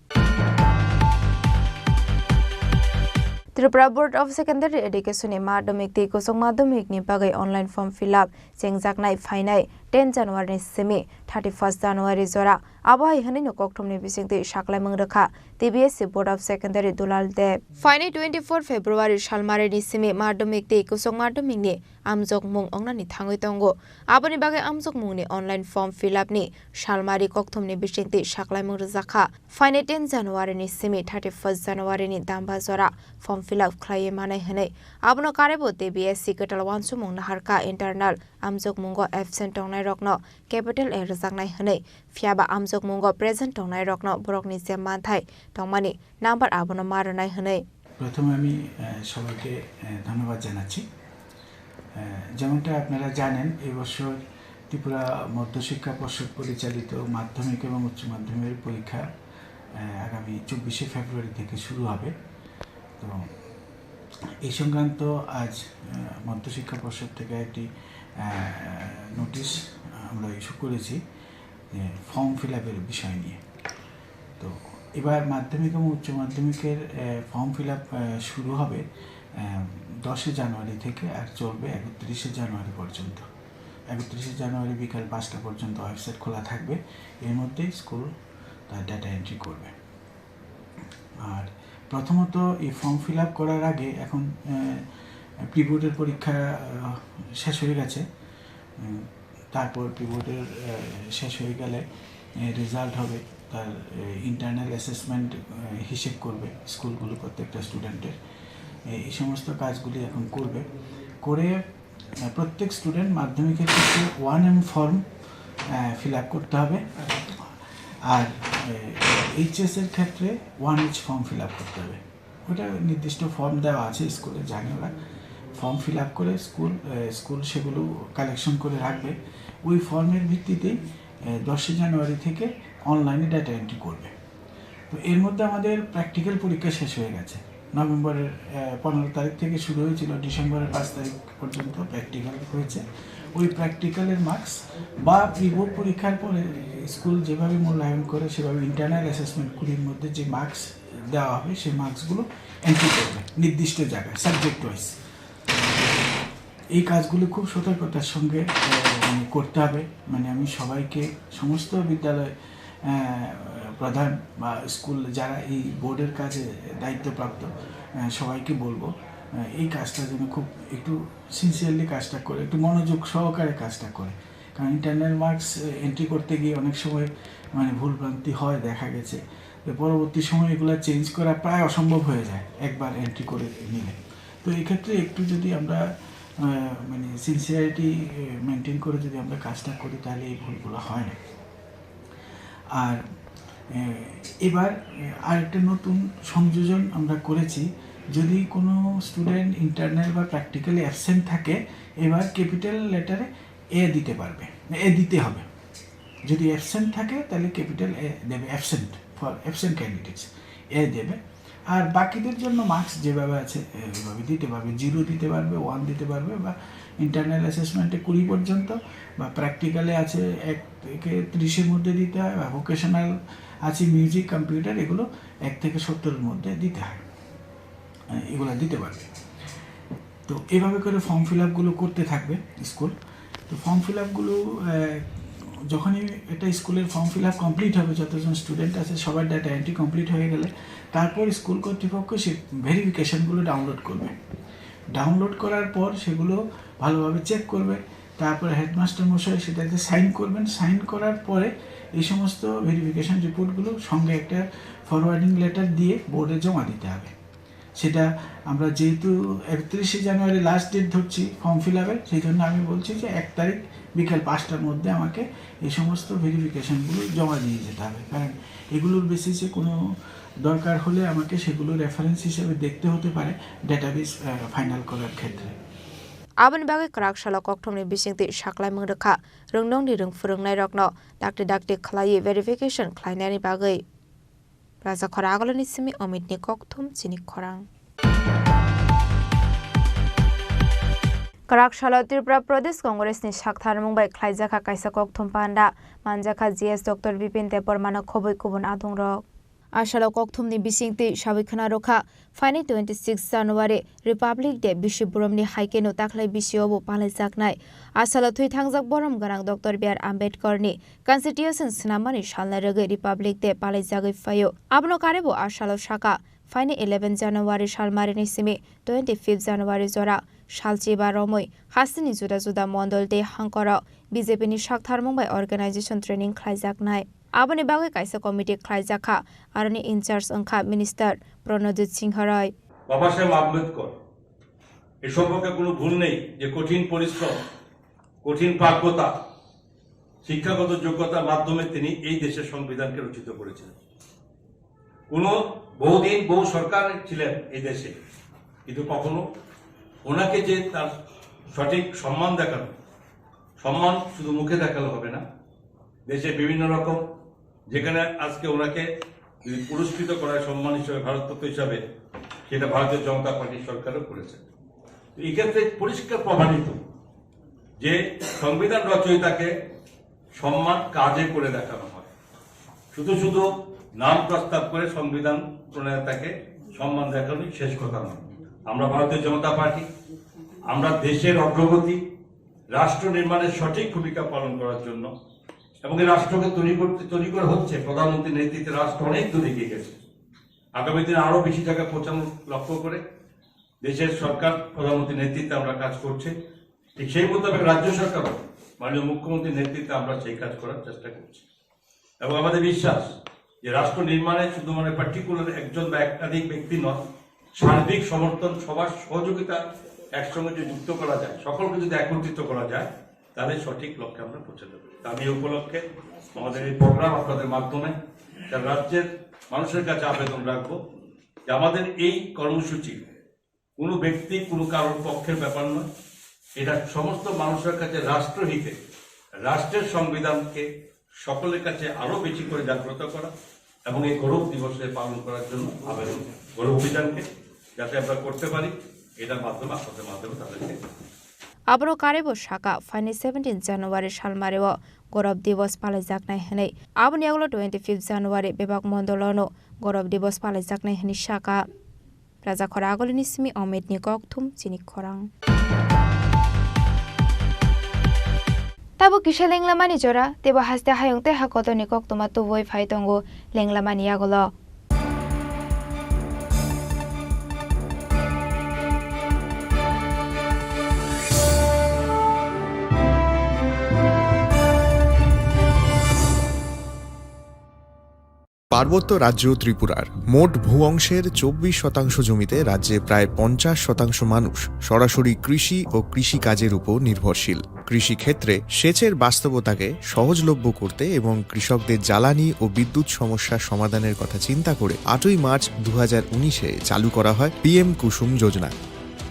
Tripura Board of Secondary Education ni madhyamik tei kwchwng madhyamik ni bagwi online form fill up chengjaknai phainai ten January ni simi thirty first January jora. Abo hai hwnwi no kokthumni bisingtwi saklaimung rwkha T B S C Board of Secondary Dulal Deb. Phainai twenty four February salmari ni simi madhyamik tei kwchwng madhyamik ni amjokmung wngnani thangwi tongo. Aboni bagwi amjokmungni online form fill up ni salmari kokthumni bisingtwi saklaimung rwjakha. Phainai ten January ni simi thirty first January ni damba jora form fill up khlaiwi manai hwnwi. Abono karwibo T B S C kwtal uansukmung naharkha internal amjokmungo absent tongnairokno capital A rwjaknai hwnwi, phiyaba amjokmungo present tongnairokno borokni je manthai tongmani number abono ma rwnai hwnwi. প্রথমে আমি, আহ, সবাইকে, আহ, ধন্যবাদ জানাচ্ছি। আহ, যেমনটা আপনারা জানেন, এবছর ত্রিপুরা মধ্যশিক্ষা পর্ষদ পরিচালিত মাধ্যমিক এবং উচ্চ মাধ্যমিক পরীক্ষা, আহ, আগামী চব্বিশে ফেব্রুয়ারি থেকে শুরু হবে। তো এই সংক্রান্ত আজ, আহ, মধ্যশিক্ষা পর্ষদ থেকে একটি, আহ, নোটিশ আমরা ইস্যু করেছি যে ফর্ম ফিল আপের বিষয় নিয়ে। তো এবার মাধ্যমিক এবং উচ্চ মাধ্যমিকের ফর্ম ফিল আপ শুরু হবে দশই জানুয়ারি থেকে আর চলবে একত্রিশে জানুয়ারি পর্যন্ত। একত্রিশে জানুয়ারি বিকাল পাঁচটা পর্যন্ত ওয়েবসাইট খোলা থাকবে। এর মধ্যে স্কুল তার ডেটা এন্ট্রি করবে। আর প্রথমত এই ফর্ম ফিল আপ করার আগে এখন প্রি বোর্ডের পরীক্ষা আহ, শেষ হয়ে গেছে। উম, তারপর প্রি বোর্ডের আহ, শেষ হয়ে গেলে রেজাল্ট হবে, তার ইন্টারনাল অ্যাসেসমেন্ট হিসেব করবে স্কুলগুলো প্রত্যেকটা স্টুডেন্টের। এই সমস্ত কাজগুলি এখন করবে। করে আহ, প্রত্যেক স্টুডেন্ট মাধ্যমিকের ক্ষেত্রে one M form fill up করতে হবে। আর এইচএস এর ক্ষেত্রে one H form fill up করতে হবে। ওটা নির্দিষ্ট ফর্ম দেওয়া আছে স্কুলে, জানি ওরা। ফর্ম ফিল আপ করে স্কুল আহ, স্কুল সেগুলো কালেকশন করে রাখবে। ওই ফর্মের ভিত্তিতেই আহ, দশই জানুয়ারি থেকে অনলাইনে ডেটা এন্ট্রি করবে। তো এর মধ্যে আমাদের প্র্যাকটিক্যাল পরীক্ষা শেষ হয়ে গেছে। নভেম্বরের পনেরো তারিখ থেকে শুরু হয়েছিল, ডিসেম্বরের পাঁচ তারিখ পর্যন্ত প্র্যাকটিক্যাল হয়েছে। ওই প্র্যাকটিক্যালের মার্কস বা প্রি বোর্ড পরীক্ষার পরে স্কুল যেভাবে মূল্যায়ন করে, সেভাবে ইন্টারনাল অ্যাসেসমেন্ট কুড়ির মধ্যে যে মার্কস দেওয়া হবে, সেই মার্কসগুলো এন্ট্রি করবে নির্দিষ্ট জায়গায়, সাবজেক্ট ওয়াইজ। এই কাজগুলো খুব সতর্কতার সঙ্গে আহ, মানে করতে হবে। মানে আমি সবাইকে, সমস্ত বিদ্যালয় আহ, প্রধান বা স্কুল যারা এই বোর্ডের কাছে দায়িত্বপ্রাপ্ত, আহ, সবাইকে বলবো আহ, এই কাজটা যেন খুব একটু সিনসিয়ারলি কাজটা করে, একটু মনোযোগ সহকারে কাজটা করে। কারণ ইন্টারনাল মার্কস এন্ট্রি করতে গিয়ে অনেক সময় মানে ভুলভ্রান্তি হয় দেখা গেছে। তো পরবর্তী সময় এগুলো চেঞ্জ করা প্রায় অসম্ভব হয়ে যায় একবার এন্ট্রি করে নিলে। তো এই ক্ষেত্রে একটু যদি আমরা আহ, মানে সিনসিয়ারিটি মেনটেন করে যদি আমরা কাজটা করি, তাহলে এই ভুলগুলো হয় না। আর আহ, এবার আহ, আরেকটা নতুন সংযোজন আমরা করেছি। যদি কোনো স্টুডেন্ট ইন্টারনাল বা প্র্যাকটিক্যালি অ্যাবসেন্ট থাকে, এবার ক্যাপিটাল লেটারে এ দিতে পারবে, এ দিতে হবে। যদি অ্যাবসেন্ট থাকে, তাহলে ক্যাপিটাল এ দেবে, অ্যাবসেন্ট, ফর অ্যাবসেন্ট ক্যান্ডিডেটস এ দেবে। আর বাকিদের জন্য মার্কস যেভাবে আছে, এভাবে দিতে পারবে। জিরো দিতে পারবে, ওয়ান দিতে পারবে, বা ইন্টারনাল অ্যাসেসমেন্টে কুড়ি পর্যন্ত, বা প্র্যাকটিক্যালে আছে এক থেকে ত্রিশের মধ্যে দিতে হয়, বা ভোকেশনাল আছে মিউজিক, কম্পিউটার, এগুলো এক থেকে সত্তরের মধ্যে দিতে হয়। আহ, এগুলো দিতে পারবে। তো এইভাবে করে ফর্ম ফিল আপগুলো করতে থাকবে স্কুল। তো ফর্ম ফিল আপগুলো যখনই একটা স্কুলের ফর্ম ফিল আপ কমপ্লিট হবে, যতজন স্টুডেন্ট আছে সবার ডেটা এন্ট্রি কমপ্লিট হয়ে গেলে, তারপর স্কুল কর্তৃপক্ষ সেই ভেরিফিকেশনগুলো ডাউনলোড করবে। ডাউনলোড করার পর সেগুলো ভালোভাবে চেক করবে। তারপরে হেডমাস্টার মশাই সেটাতে সাইন করবেন। সাইন করার পরে এই সমস্ত ভেরিফিকেশন রিপোর্টগুলো সঙ্গে একটা ফরওয়ার্ডিং লেটার দিয়ে বোর্ডে জমা দিতে হবে। সেটা আমরা যেহেতু একত্রিশে জানুয়ারি লাস্ট ডেট ধরছি ফর্ম ফিল আপের, সেই জন্য আমি বলছি যে এক তারিখ বিকেল পাঁচটার মধ্যে আমাকে এই সমস্ত ভেরিফিকেশনগুলো জমা দিয়ে যেতে হবে। কারণ এগুলোর বেসিসে কোনো দরকার হলে আমাকে সেগুলো রেফারেন্স হিসেবে দেখতে হতে পারে ডেটাবেস ফাইনাল করার ক্ষেত্রে। Aboni bagwi kwrak salo kokthumni bisingtwi saklaimung rwkha rwngnokni rwng phwrwngnairokno dakti dakti khlaiwi verification khlainani bagwi. Raja Khora Agulani simi Omitni kokthum chini khorang. Kwrak salo Tripura Pradesh Congress ni saktharmung bai khlaijakha kaisa kokthum panda, manjakha G S Doctor Bipin Debbarmano khobwi kubun adungrok. A salo kokthumni bisingtwi sawi khna rwkha, phaini twenty six January Republic Day bisi boromni hai kheno taklai bisio bo palaijaknai. A salo thwi thangjak borom gwnang Doctor B R Ambedkar ni Constitution swnammani salnai rwgwi Republic Day palaijagwi phaio. Abono karwibo a salo saka, phaini eleven January salmarini simi twenty fifth January jora salchi ba romwi hasteni juda juda mondol tei hangkoro B J P ni saktharmung bai organization training khlaijaknai. Aboni bagwi kaisa committee khlaijakha, aroni in charge wngkha Minister Pranojit Singh Roy. বাবা সাহেব আম্বেদকর, এ সম্পর্কে কোনো ভুল নেই যে কঠিন পরিশ্রম, কঠিন প্রাজ্ঞতা, শিক্ষাগত যোগ্যতার মাধ্যমে তিনি এই দেশের সংবিধানকে রচিত করেছিলেন। কোনো বহুদিন বহু সরকার ছিলেন এই দেশে, কিন্তু কখনো ওনাকে যে তার সঠিক সম্মান দেখানো, সম্মান শুধু মুখে দেখালে হবে না, দেশে বিভিন্ন রকম যেখানে আজকে ওনাকে যদি পুরস্কৃত করা হয় সম্মান হিসেবে, ভারতরত্ন হিসাবে, সেটা ভারতীয় জনতা পার্টির সরকারও করেছে। তো এই ক্ষেত্রে পরিষ্কার প্রমাণিত যে সংবিধান রচয়িতাকে সম্মান কাজে করে দেখানো হয়, শুধু শুধু নাম প্রস্তাব করে সংবিধান প্রণেতাকে সম্মান দেখানোই শেষ কথা নয়। আমরা ভারতীয় জনতা পার্টি, আমরা দেশের অগ্রগতি, রাষ্ট্র নির্মাণের সঠিক ভূমিকা পালন করার জন্য এবং এই রাষ্ট্রকে তৈরি করতে, তৈরি করা হচ্ছে প্রধানমন্ত্রীর নেতৃত্বে রাষ্ট্র অনেক দূর এগিয়ে গেছে। আগামী দিনে আরো বেশি জায়গায় পৌঁছানোর লক্ষ্য করে দেশের সরকার প্রধানমন্ত্রীর নেতৃত্বে আমরা কাজ করছে। ঠিক সেই মোতাবেক রাজ্য সরকারও মাননীয় মুখ্যমন্ত্রীর নেতৃত্বে আমরা সেই কাজ করার চেষ্টা করছি। এবং আমাদের বিশ্বাস যে রাষ্ট্র নির্মাণে শুধু মানে পার্টিকুলার একজন বা একাধিক ব্যক্তি নয়, সার্বিক সমর্থন, সবার সহযোগিতা একসঙ্গে যদি যুক্ত করা যায়, সকলকে যদি একত্রিত করা যায়, তাহলে সঠিক লক্ষ্যে আমরা পৌঁছাতে পারি। তা আমি এই উপলক্ষে আমাদের এই প্রোগ্রাম আপনাদের মাধ্যমে সারা রাজ্যের মানুষের কাছে আবেদন রাখবো যে আমাদের এই কর্মসূচি কোনো ব্যক্তি, কোনো কারোর পক্ষের ব্যাপার নয়। এটা সমস্ত মানুষের কাছে রাষ্ট্রহিতে, রাষ্ট্রের সংবিধানকে সকলের কাছে আরো বেশি করে জাগ্রত করা এবং এই গৌরব দিবসে পালন করার জন্য আবেদন, গৌরব অভিযানকে যাতে আমরা করতে পারি, এটার মাধ্যমে, আপনাদের মাধ্যমে তাদেরকে Aboro karwi bo saka, phaini seventeen January salmario Gorop Diwos palaijaknai hwnwi. Aboni yagulo twenty fifth January bebak mondolono Gorop Diwos palaijaknai hwnwi saka. Rajakhor Agulini simi Ometni kokthum chini khorang. Tabuk kisa lenglamani jora, teibo haste hayung tei ha kotorni koktwma tubui phai tongo lenglamani yagulo. পার্বত্য রাজ্য ত্রিপুরার মোট ভূ অংশের চব্বিশ শতাংশ জমিতে রাজ্যে প্রায় পঞ্চাশ শতাংশ মানুষ সরাসরি কৃষি ও কৃষিকাজের উপর নির্ভরশীল। কৃষিক্ষেত্রে সেচের বাস্তবতাকে সহজলভ্য করতে এবং কৃষকদের জ্বালানি ও বিদ্যুৎ সমস্যা সমাধানের কথা চিন্তা করে আটই মার্চ দু হাজার উনিশে চালু করা হয় পিএম কুসুম যোজনা,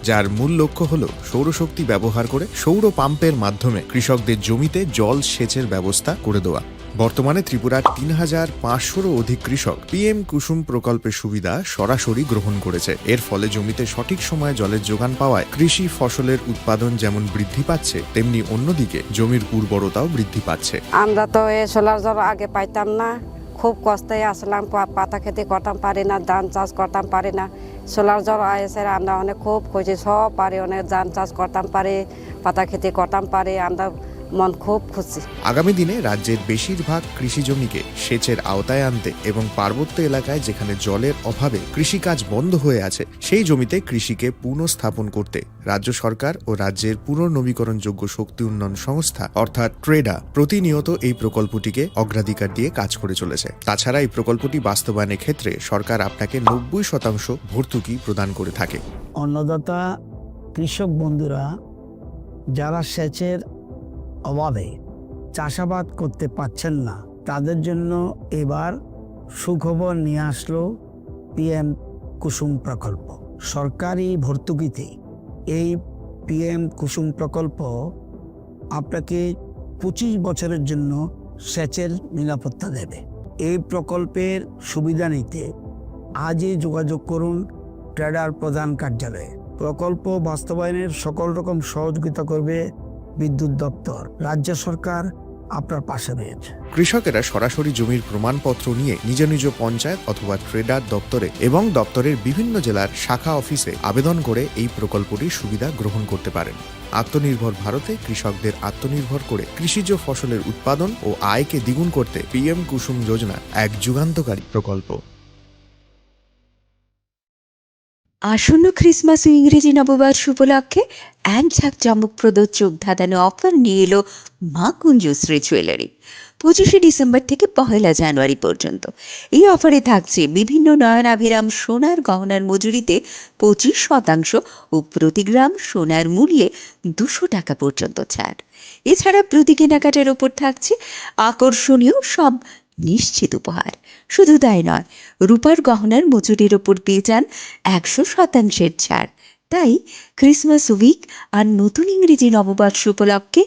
যার মূল লক্ষ্য হল সৌরশক্তি ব্যবহার করে সৌর পাম্পের মাধ্যমে কৃষকদের জমিতে জল সেচের ব্যবস্থা করে দেওয়া। বর্তমানে ত্রিপুরার তিন হাজার পাঁচশোরও অধিক কৃষক পিএম কুসুম প্রকল্পের সুবিধা সরাসরি গ্রহণ করেছে। এর ফলে জমিতে সঠিক সময়ে জলের যোগান পাওয়ায় কৃষি ফসলের উৎপাদন যেমন বৃদ্ধি পাচ্ছে, তেমনি অন্যদিকে জমির উর্বরতাও বৃদ্ধি পাচ্ছে। আমরা তো এই সোলার জল আগে পাইতাম না, খুব কষ্টে আসলাম, পা-, পাতা খেতে করতাম পারি না, ধান চাষ করতাম পারি না। সোলার জল এসে আমরা অনেক খুব খুশি, সব পারি, অনেক ধান চাষ করতাম পারি, পাতা খেতে করতাম পারি, আমরা মন খুব খুশি। আগামী দিনে রাজ্যের বেশিরভাগ কৃষি জমিকে সেচের আওতায় আনতে এবং পার্বত্য এলাকায় যেখানে জলের অভাবে কৃষিকাজ বন্ধ হয়ে আছে, সেই জমিতে কৃষিকে পুনঃস্থাপন করতে রাজ্য সরকার ও রাজ্যের পুনর্নবীকরণযোগ্য শক্তি উন্নয়ন সংস্থা অর্থাৎ ট্রেডা প্রতিনিয়ত এই প্রকল্পটিকে অগ্রাধিকার দিয়ে কাজ করে চলেছে। তাছাড়া এই প্রকল্পটি বাস্তবায়নের ক্ষেত্রে সরকার আপনাকে নব্বই শতাংশ ভর্তুকি প্রদান করে থাকে। অন্নদাতা কৃষক বন্ধুরা যারা সেচের অভাবে চাষাবাদ করতে পারছেন না, তাদের জন্য এবার সুখবর নিয়ে আসলো পিএম কুসুম প্রকল্প। সরকারি ভর্তুকিতে এই পিএম কুসুম প্রকল্প আপনাকে পঁচিশ বছরের জন্য সেচের নিরাপত্তা দেবে। এই প্রকল্পের সুবিধা নিতে আজই যোগাযোগ করুন ট্রেডার প্রধান কার্যালয়ে। প্রকল্প বাস্তবায়নের সকল রকম সহযোগিতা করবে বিদ্যুৎ দপ্তর। রাজ্য সরকার আপনার পাশে রয়েছে। কৃষকেরা সরাসরি জমির প্রমাণপত্র নিয়ে নিজ নিজ পঞ্চায়েত অথবা ট্রেডার দপ্তরে এবং দপ্তরের বিভিন্ন জেলার শাখা অফিসে আবেদন করে এই প্রকল্পটির সুবিধা গ্রহণ করতে পারেন। আত্মনির্ভর ভারতে কৃষকদের আত্মনির্ভর করে কৃষিজ ফসলের উৎপাদন ও আয়কে দ্বিগুণ করতে পিএম কুসুম যোজনা এক যুগান্তকারী প্রকল্প। আসন্ন ক্রিসমাস ও ইংরেজি নববর্ষ উপলক্ষে এক ঝাঁক চমকপ্রদ চোখ ধাঁধানো অফার নিয়ে এলো মা কুঞ্জশ্রী জুয়েলারি। পঁচিশে ডিসেম্বর থেকে পহেলা জানুয়ারি পর্যন্ত। এই অফারে থাকছে বিভিন্ন নয়নাভিরাম সোনার গহনার মজুরিতে পঁচিশ শতাংশ ও প্রতি গ্রাম সোনার মূল্যে দুশো টাকা পর্যন্ত ছাড়। এছাড়া প্রতি কেনাকাটার ওপর থাকছে আকর্ষণীয় সব নিশ্চিত উপহার। শুধু তাই নয়, রূপার গহনার মজুরির ওপর পেয়ে যান একশো শতাংশের ছাড়। তাই ক্রিসমাস উইক আর নতুন ইংরেজি নববর্ষ উপলক্ষে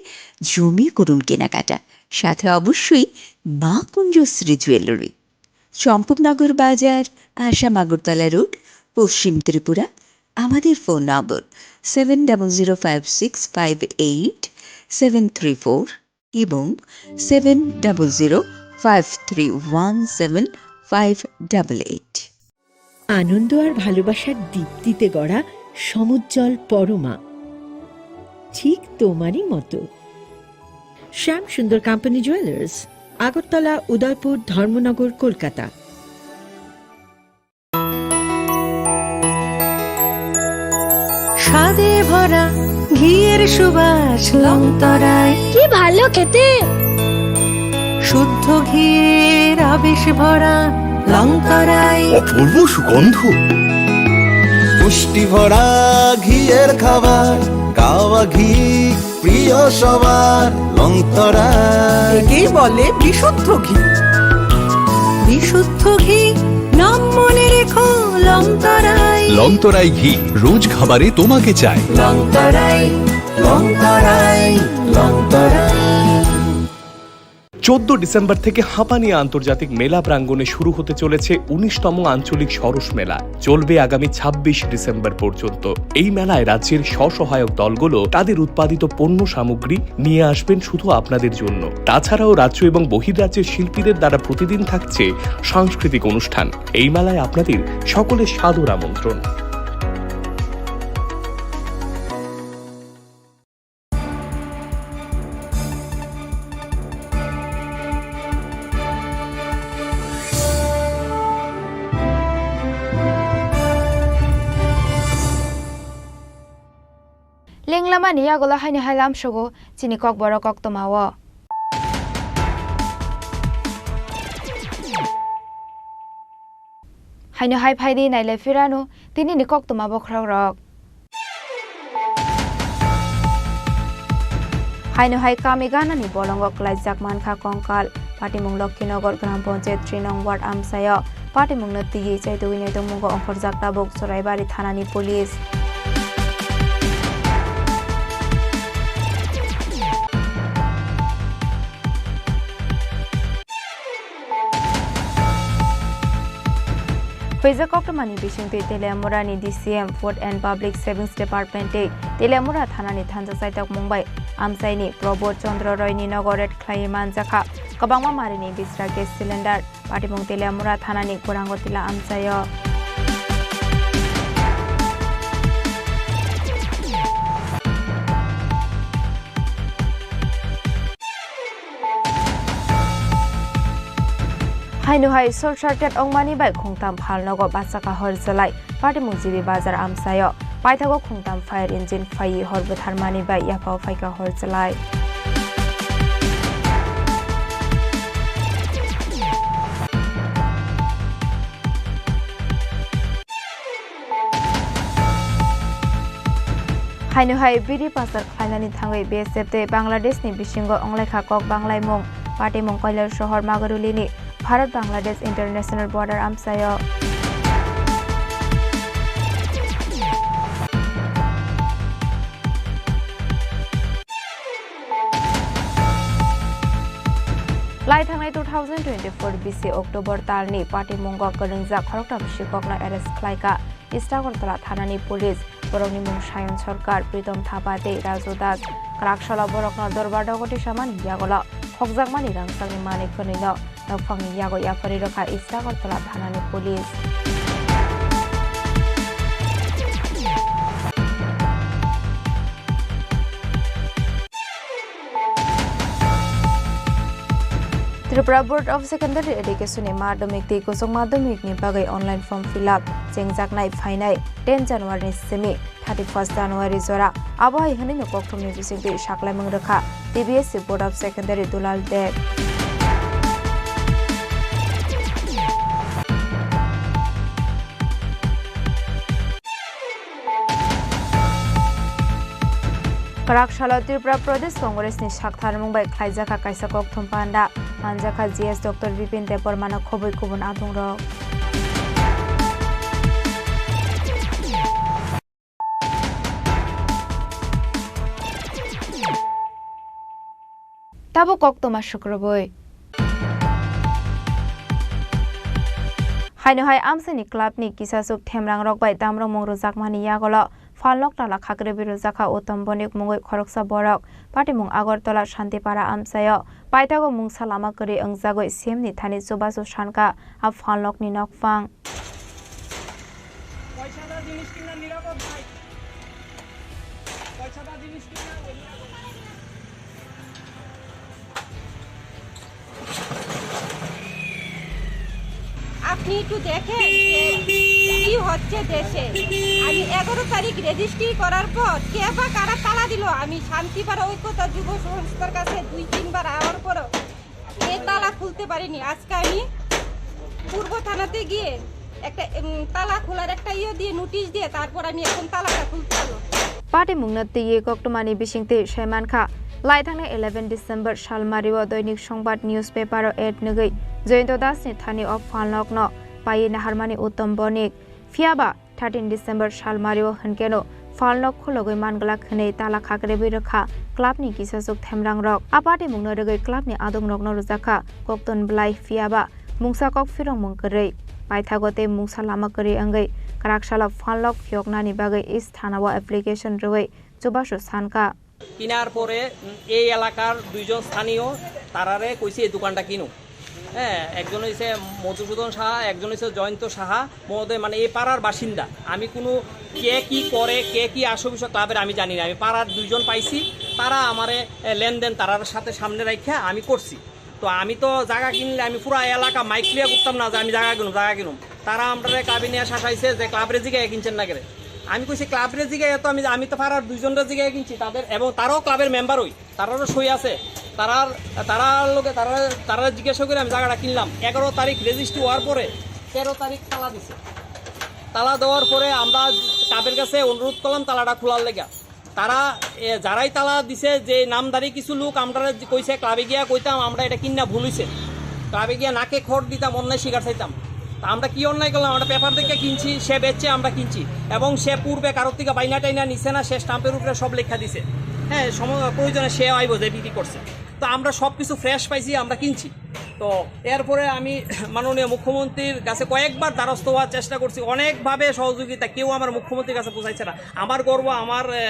জমিয়ে করুন কেনাকাটা, সাথে অবশ্যই মা কুঞ্জশ্রী জুয়েলারি, চম্পকনগর বাজার, আসাম আগরতলা রোড, পশ্চিম ত্রিপুরা। আমাদের phone number seven double zero five six five eight seven three four এবং seven double zero five three one seven five double eight। আনন্দ আর ভালোবাসার দীপ্তিতে গড়া সমুজ্জ্বল পরমা, ঠিক তোমারই মতো। শ্যাম সুন্দর কোম্পানি জুয়েলার্স, আগরতলা, উদয়পুর, ধর্মনগর, কলকাতা। স্বাদে ভরা ঘিয়ের সুবাস লংতরায়। কি ভালো খেতে। শুদ্ধ ঘিয়ের আবেশ ভরা লংতরায়। অপূর্ব সুগন্ধ। পুষ্টি ভরা ঘিয়ের খাবার, গাওয়া ঘি প্রিয় সবার লংতরায়। একেই বলে বিশুদ্ধ ঘি। বিশুদ্ধ ঘি, নাম মনে রেখো লংতরায়। লংতরাই ঘি, রোজ খাবারে তোমাকে চাই। লংতরায়, লংতরায়, লংতরায়। চোদ্দ ডিসেম্বর থেকে হাঁপানি আন্তর্জাতিক মেলা প্রাঙ্গণে শুরু হতে চলেছে উনিশতম আঞ্চলিক সরস মেলা। চলবে আগামী ছাব্বিশ ডিসেম্বর পর্যন্ত। এই মেলায় রাজ্যের স্বসহায়ক দলগুলো তাদের উৎপাদিত পণ্য সামগ্রী নিয়ে আসবেন শুধু আপনাদের জন্য। তাছাড়াও রাজ্য এবং বহির্রাজ্যের শিল্পীদের দ্বারা প্রতিদিন থাকছে সাংস্কৃতিক অনুষ্ঠান। এই মেলায় আপনাদের সকলের সাদর আমন্ত্রণ। Lenglamani yagulo haino hai lamsogo chini kokborok koktwmao. Haino hai phaidi nailai phirano tinini koktwma bokhorokrok. Haino hai kami ganani bolongo kwlaijak mankha kongkal. Patimung Lokkhinogor Gram Panchayat three nong ward amchaio. Patimungno twiwi chaitugwi naitokmungo ongkhorjak tabuk Churaibari thanani police. Phaijak koktwmani bisingtwi Teliamurani D C M Food and Public Savings Department tei Teliamura thanani thansa chaitokmung bai amchaini Prabodh Chandra Royni nogo raid khlaiwi manjakha kwbangma marini bisra gas cylinder. Patimung Teliamura thanani Gorangotila amchaio. Haino hai short circuit wngmani bai khungtam phalnogo bachakha hor chwlai. Patimung G B Bazar amchaio. Paithago khungtam fire engine phaiwi hor bwtharmani bai yaphao phaikha hor chwlai. Haino hai bidi pasar khlainani thangwi B S F tei Bangladeshni bisingo wnglaikha kok banglaimung. Patimung Kailashahar Magarulini Bharat Bangladesh International Border amchaio. Lai thangnai two thousand twenty-four bisi October talni patimungo kwrwngjak khoroktham sikokno arrest khlaikha East Agartala thanani police. Borokni mung Sayon Sarkar, Pritom Thapa tei Raju Das. Kwrak salo borokno dorbar dogoti samani yagulo khokjakmani rangchakni manwi khwnwino nokphangni yago yapharwi rwkha East Agartala thanani police. Tripura Board of Secondary Education ni madhyamik tei kwchwng madhyamik ni bagwi online form fill up chengjaknai phainai ten January ni simi thirty first January jora. Abo hai hwnwi no kokthumni bisingtwi saklaimung rwkha T B S C Board of Secondary Dulal Deb. Kwrak salo Tripura Pradesh Congress ni saktharmung bai khlaijakha kaisa kokthum panda, manjakha G S Doctor Bipin Debbarma no khobwi kubun adungrok. Tabuk koktwma sukrubwi. Haino hai amchaini club ni kisasuk themrangrok bai damrokmung rwjakmani yagulo phalnok tala khakrewi rwjakha Uttom Bonik mungwi khoroksa borok. Patimung Agartala Shantipara amchaio paithago mungsa lama kwrwi wngjagwi C M ni thani chubachu sankha a phalnokni nokphang. আপনি একটু দেখেন যে কি হচ্ছে দেশে। আমি এগারো তারিখ রেজিস্ট্রি করার পর কে বা কারা তালা দিল, আমি শান্তিপাড়া ঐক্যতা যুব সংস্থার কাছে দুই তিনবার আওয়ার পরও এ তালা খুলতে পারিনি। আজকে আমি পূর্ব থানাতে গিয়ে একটা, উম, তালা খোলার একটা ইয়ে দিয়ে, নোটিশ দিয়ে, তারপর আমি এখন তালাটা খুলতে হলো। Patimungno twiwi koktwmani bisingtwi sai mankha, laithangnai eleven December salmario Doinik Songbat newspaper-o ad nugwi Jayanta Das-ni thani o phalnokno paiwi naharmani Uttom Bonik. Phiyaba thirteen December salmario hwnkeno phalnok khulogwi manglak hwnwi tala khakrewi rwkha club-ni kisachuk themrangrok. A patimungno rwgwi club-ni adongrokno rwjakha kokton bwlai, phiyaba mungsa kok phirokmung kwrwi. Paithago tei mungsa lama kwrwi wngwi kwraksalo phalnok phiyoknani bagwi East Thana-o application rwui chubachu sankha. কেনার পরে, উম, এই এলাকার দুইজন স্থানীয় তারারে কইছে এই দোকানটা কিনো। হ্যাঁ, একজন হইছে মধুসূদন সাহা, একজন হইছে জয়ন্ত সাহা মহোদয়, মানে এই পাড়ার বাসিন্দা। আমি কোনো কে কি করে, কে কি আসে বিষয় ক্লাবের আমি জানি না। আমি পাড়ার দুইজন পাইছি, তারা আমারে, এ, লেনদেন তারার সাথে সামনে রাখিয়া আমি করছি। তো আমি তো জায়গা কিনলে আমি পুরা এলাকা মাইক লিয়া করতাম না যে আমি জায়গা কিনুম, জায়গা কিনুম। তারা আমরারে ক্লাবে নিয়ে শাসাইছে যে ক্লাবরে জিগায় কিনছেন না কেরে। আমি কইছি ক্লাবরে জিগায় তো আমি, আমি তো পাড়ার দুইজনরে জিগায় কিনছি তাদের, এবং তারাও ক্লাবের মেম্বার ওই। তারারও সই আছে। তারার, তারার লগে তারা, তারা জিজ্ঞাসা করে আমি জায়গাটা কিনলাম। এগারো তারিখ রেজিস্ট্রি হওয়ার পরে তেরো তারিখ তালা দিছে। তালা দেওয়ার পরে আমরা ক্লাবের কাছে অনুরোধ করলাম তালাটা খোলার লেগা। তারা, এ, যারাই তালা দিছে, যে নামধারী কিছু লোক, আমরা কইছে ক্লাবে গিয়া কইতাম, আমরা এটা কিনা ভুল হইছে, ক্লাবে গিয়া নাকে খড় দিতাম, অন্যায় স্বীকার চাইতাম। তা আমরা কি অন্যায় করলাম? আমরা পেপার দেখে কিনছি, সে বেচছে, আমরা কিনছি, এবং সে পূর্বে কারোর থেকে বাইনা টাইনা নিছে না, সে স্টাম্পের উপরে সব লেখা দিছে। হ্যাঁ, সম-, প্রয়োজনে সে আইব যে বিক্রি করছে। তো আমরা সব কিছু ফ্রেশ পাইছি, আমরা কিনছি। তো এরপরে আমি মাননীয় মুখ্যমন্ত্রীর কাছে কয়েকবার দ্বারস্থ হওয়ার চেষ্টা করছি, অনেকভাবে সহযোগিতা, কেউ আমার মুখ্যমন্ত্রীর কাছে পৌঁছাইছে না। আমার গর্ব আমার, এ,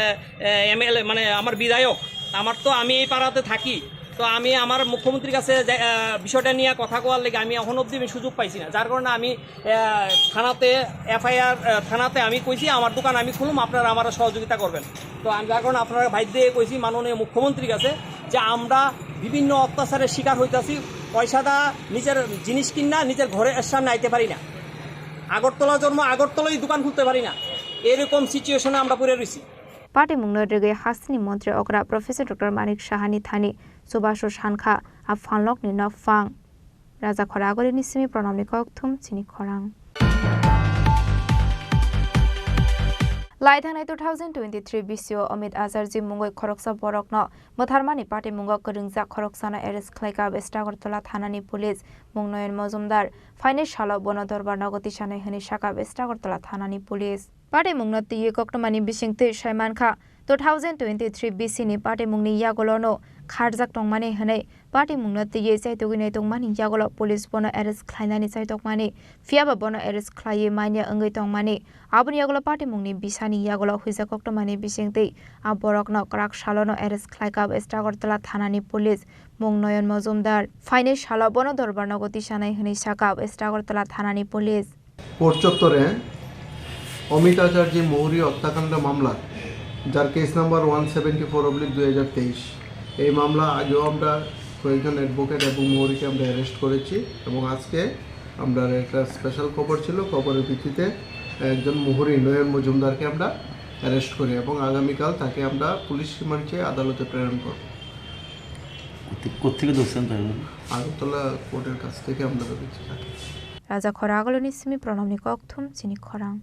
এ, এমএলএ, মানে আমার বিধায়ক, আমার তো, আমি এই পাড়াতে থাকি, তো আমি আমার মুখ্যমন্ত্রীর কাছে যে, আহ, বিষয়টা নিয়ে কথা কওয়ার লেগে আমি এখন অবধি আমি সুযোগ পাইছি না, যার কারণে আমি, আহ, থানাতে এফআইআর, আহ, থানাতে আমি কইছি আমার দোকান আমি খুলুম, আপনারা আমার সহযোগিতা করবেন। তো আমি যার কারণে আপনারা বাইর দিয়ে কইছি মাননীয় মুখ্যমন্ত্রীর কাছে যে আমরা বিভিন্ন অত্যাচারের শিকার হইতাছি, পয়সাটা নিজের জিনিস কিনা নিজের ঘরের সামনে আইতে পারি না, আগরতলা জন্ম আগরতলায় দোকান খুলতে পারি না, এরকম সিচুয়েশনে আমরা পড়ে রইছি। Patimungno rwgwi hasteni montri okra Professor Doctor Manik Sahani thani chubachu sankha a phalnokni nokphang. Raja Khoragolini simi Pranamni kokthum chini khorang. Laithangnai two thousand twenty-three bisio Amit Acharji mungwi khoroksa borokno mwtharmani patimungo kwrwngjak khoroksano arrest khlaikha West Agartala thanani police, mung Noyon Mojumdar. Phainai salo bono dorbar nogo tisanai hwnwi sakha West Agartala thanani police. Patimungno twiwi koktwmani bisingtwi sai mankha, two thousand twenty-three bisini patimungni yagulono kharjak tongmani hwnwi patimungno twiwi chaitugwi naitongmani yagulo police bono arrest khlainani chaitokmani, phiyaba bono arrest khlaiwi manya wngwi tongmani. Aboni yagulo patimungni bisani yagulo huijak koktwmani bisingtwi a borokno kwrak salono arrest khlaikha West Agartala thanani police, mung Noyon Mojumdar. Phainai salo bono dorbar nogo tisanai hwnwi sakha West Agartala thanani police. Court চত্বরে অমিত আচার্য মৌরি হত্যাকাণ্ড মামলা, যার case number one seventy four oblique দুই হাজার তেইশ, এই মামলা আগেও আমরা কয়েকজন অ্যাডভোকেট এবং মৌরিকে আমরা অ্যারেস্ট করেছি এবং আজকে আমরা একটা স্পেশাল খবর ছিল, খবরের ভিত্তিতে একজন মৌরি নয়ন মজুমদারকে আমরা অ্যারেস্ট করি এবং আগামীকাল তাকে আমরা পুলিশ রিমান্ড চেয়ে আদালতে প্রেরণ করব। কোথে-, কোথেকে ধরছেন তাকে? আগরতলা কোর্টের কাছ থেকে আমরা ধরেছি তাকে। Raja Khoragolini simi Pranamni kokthum chini khorang.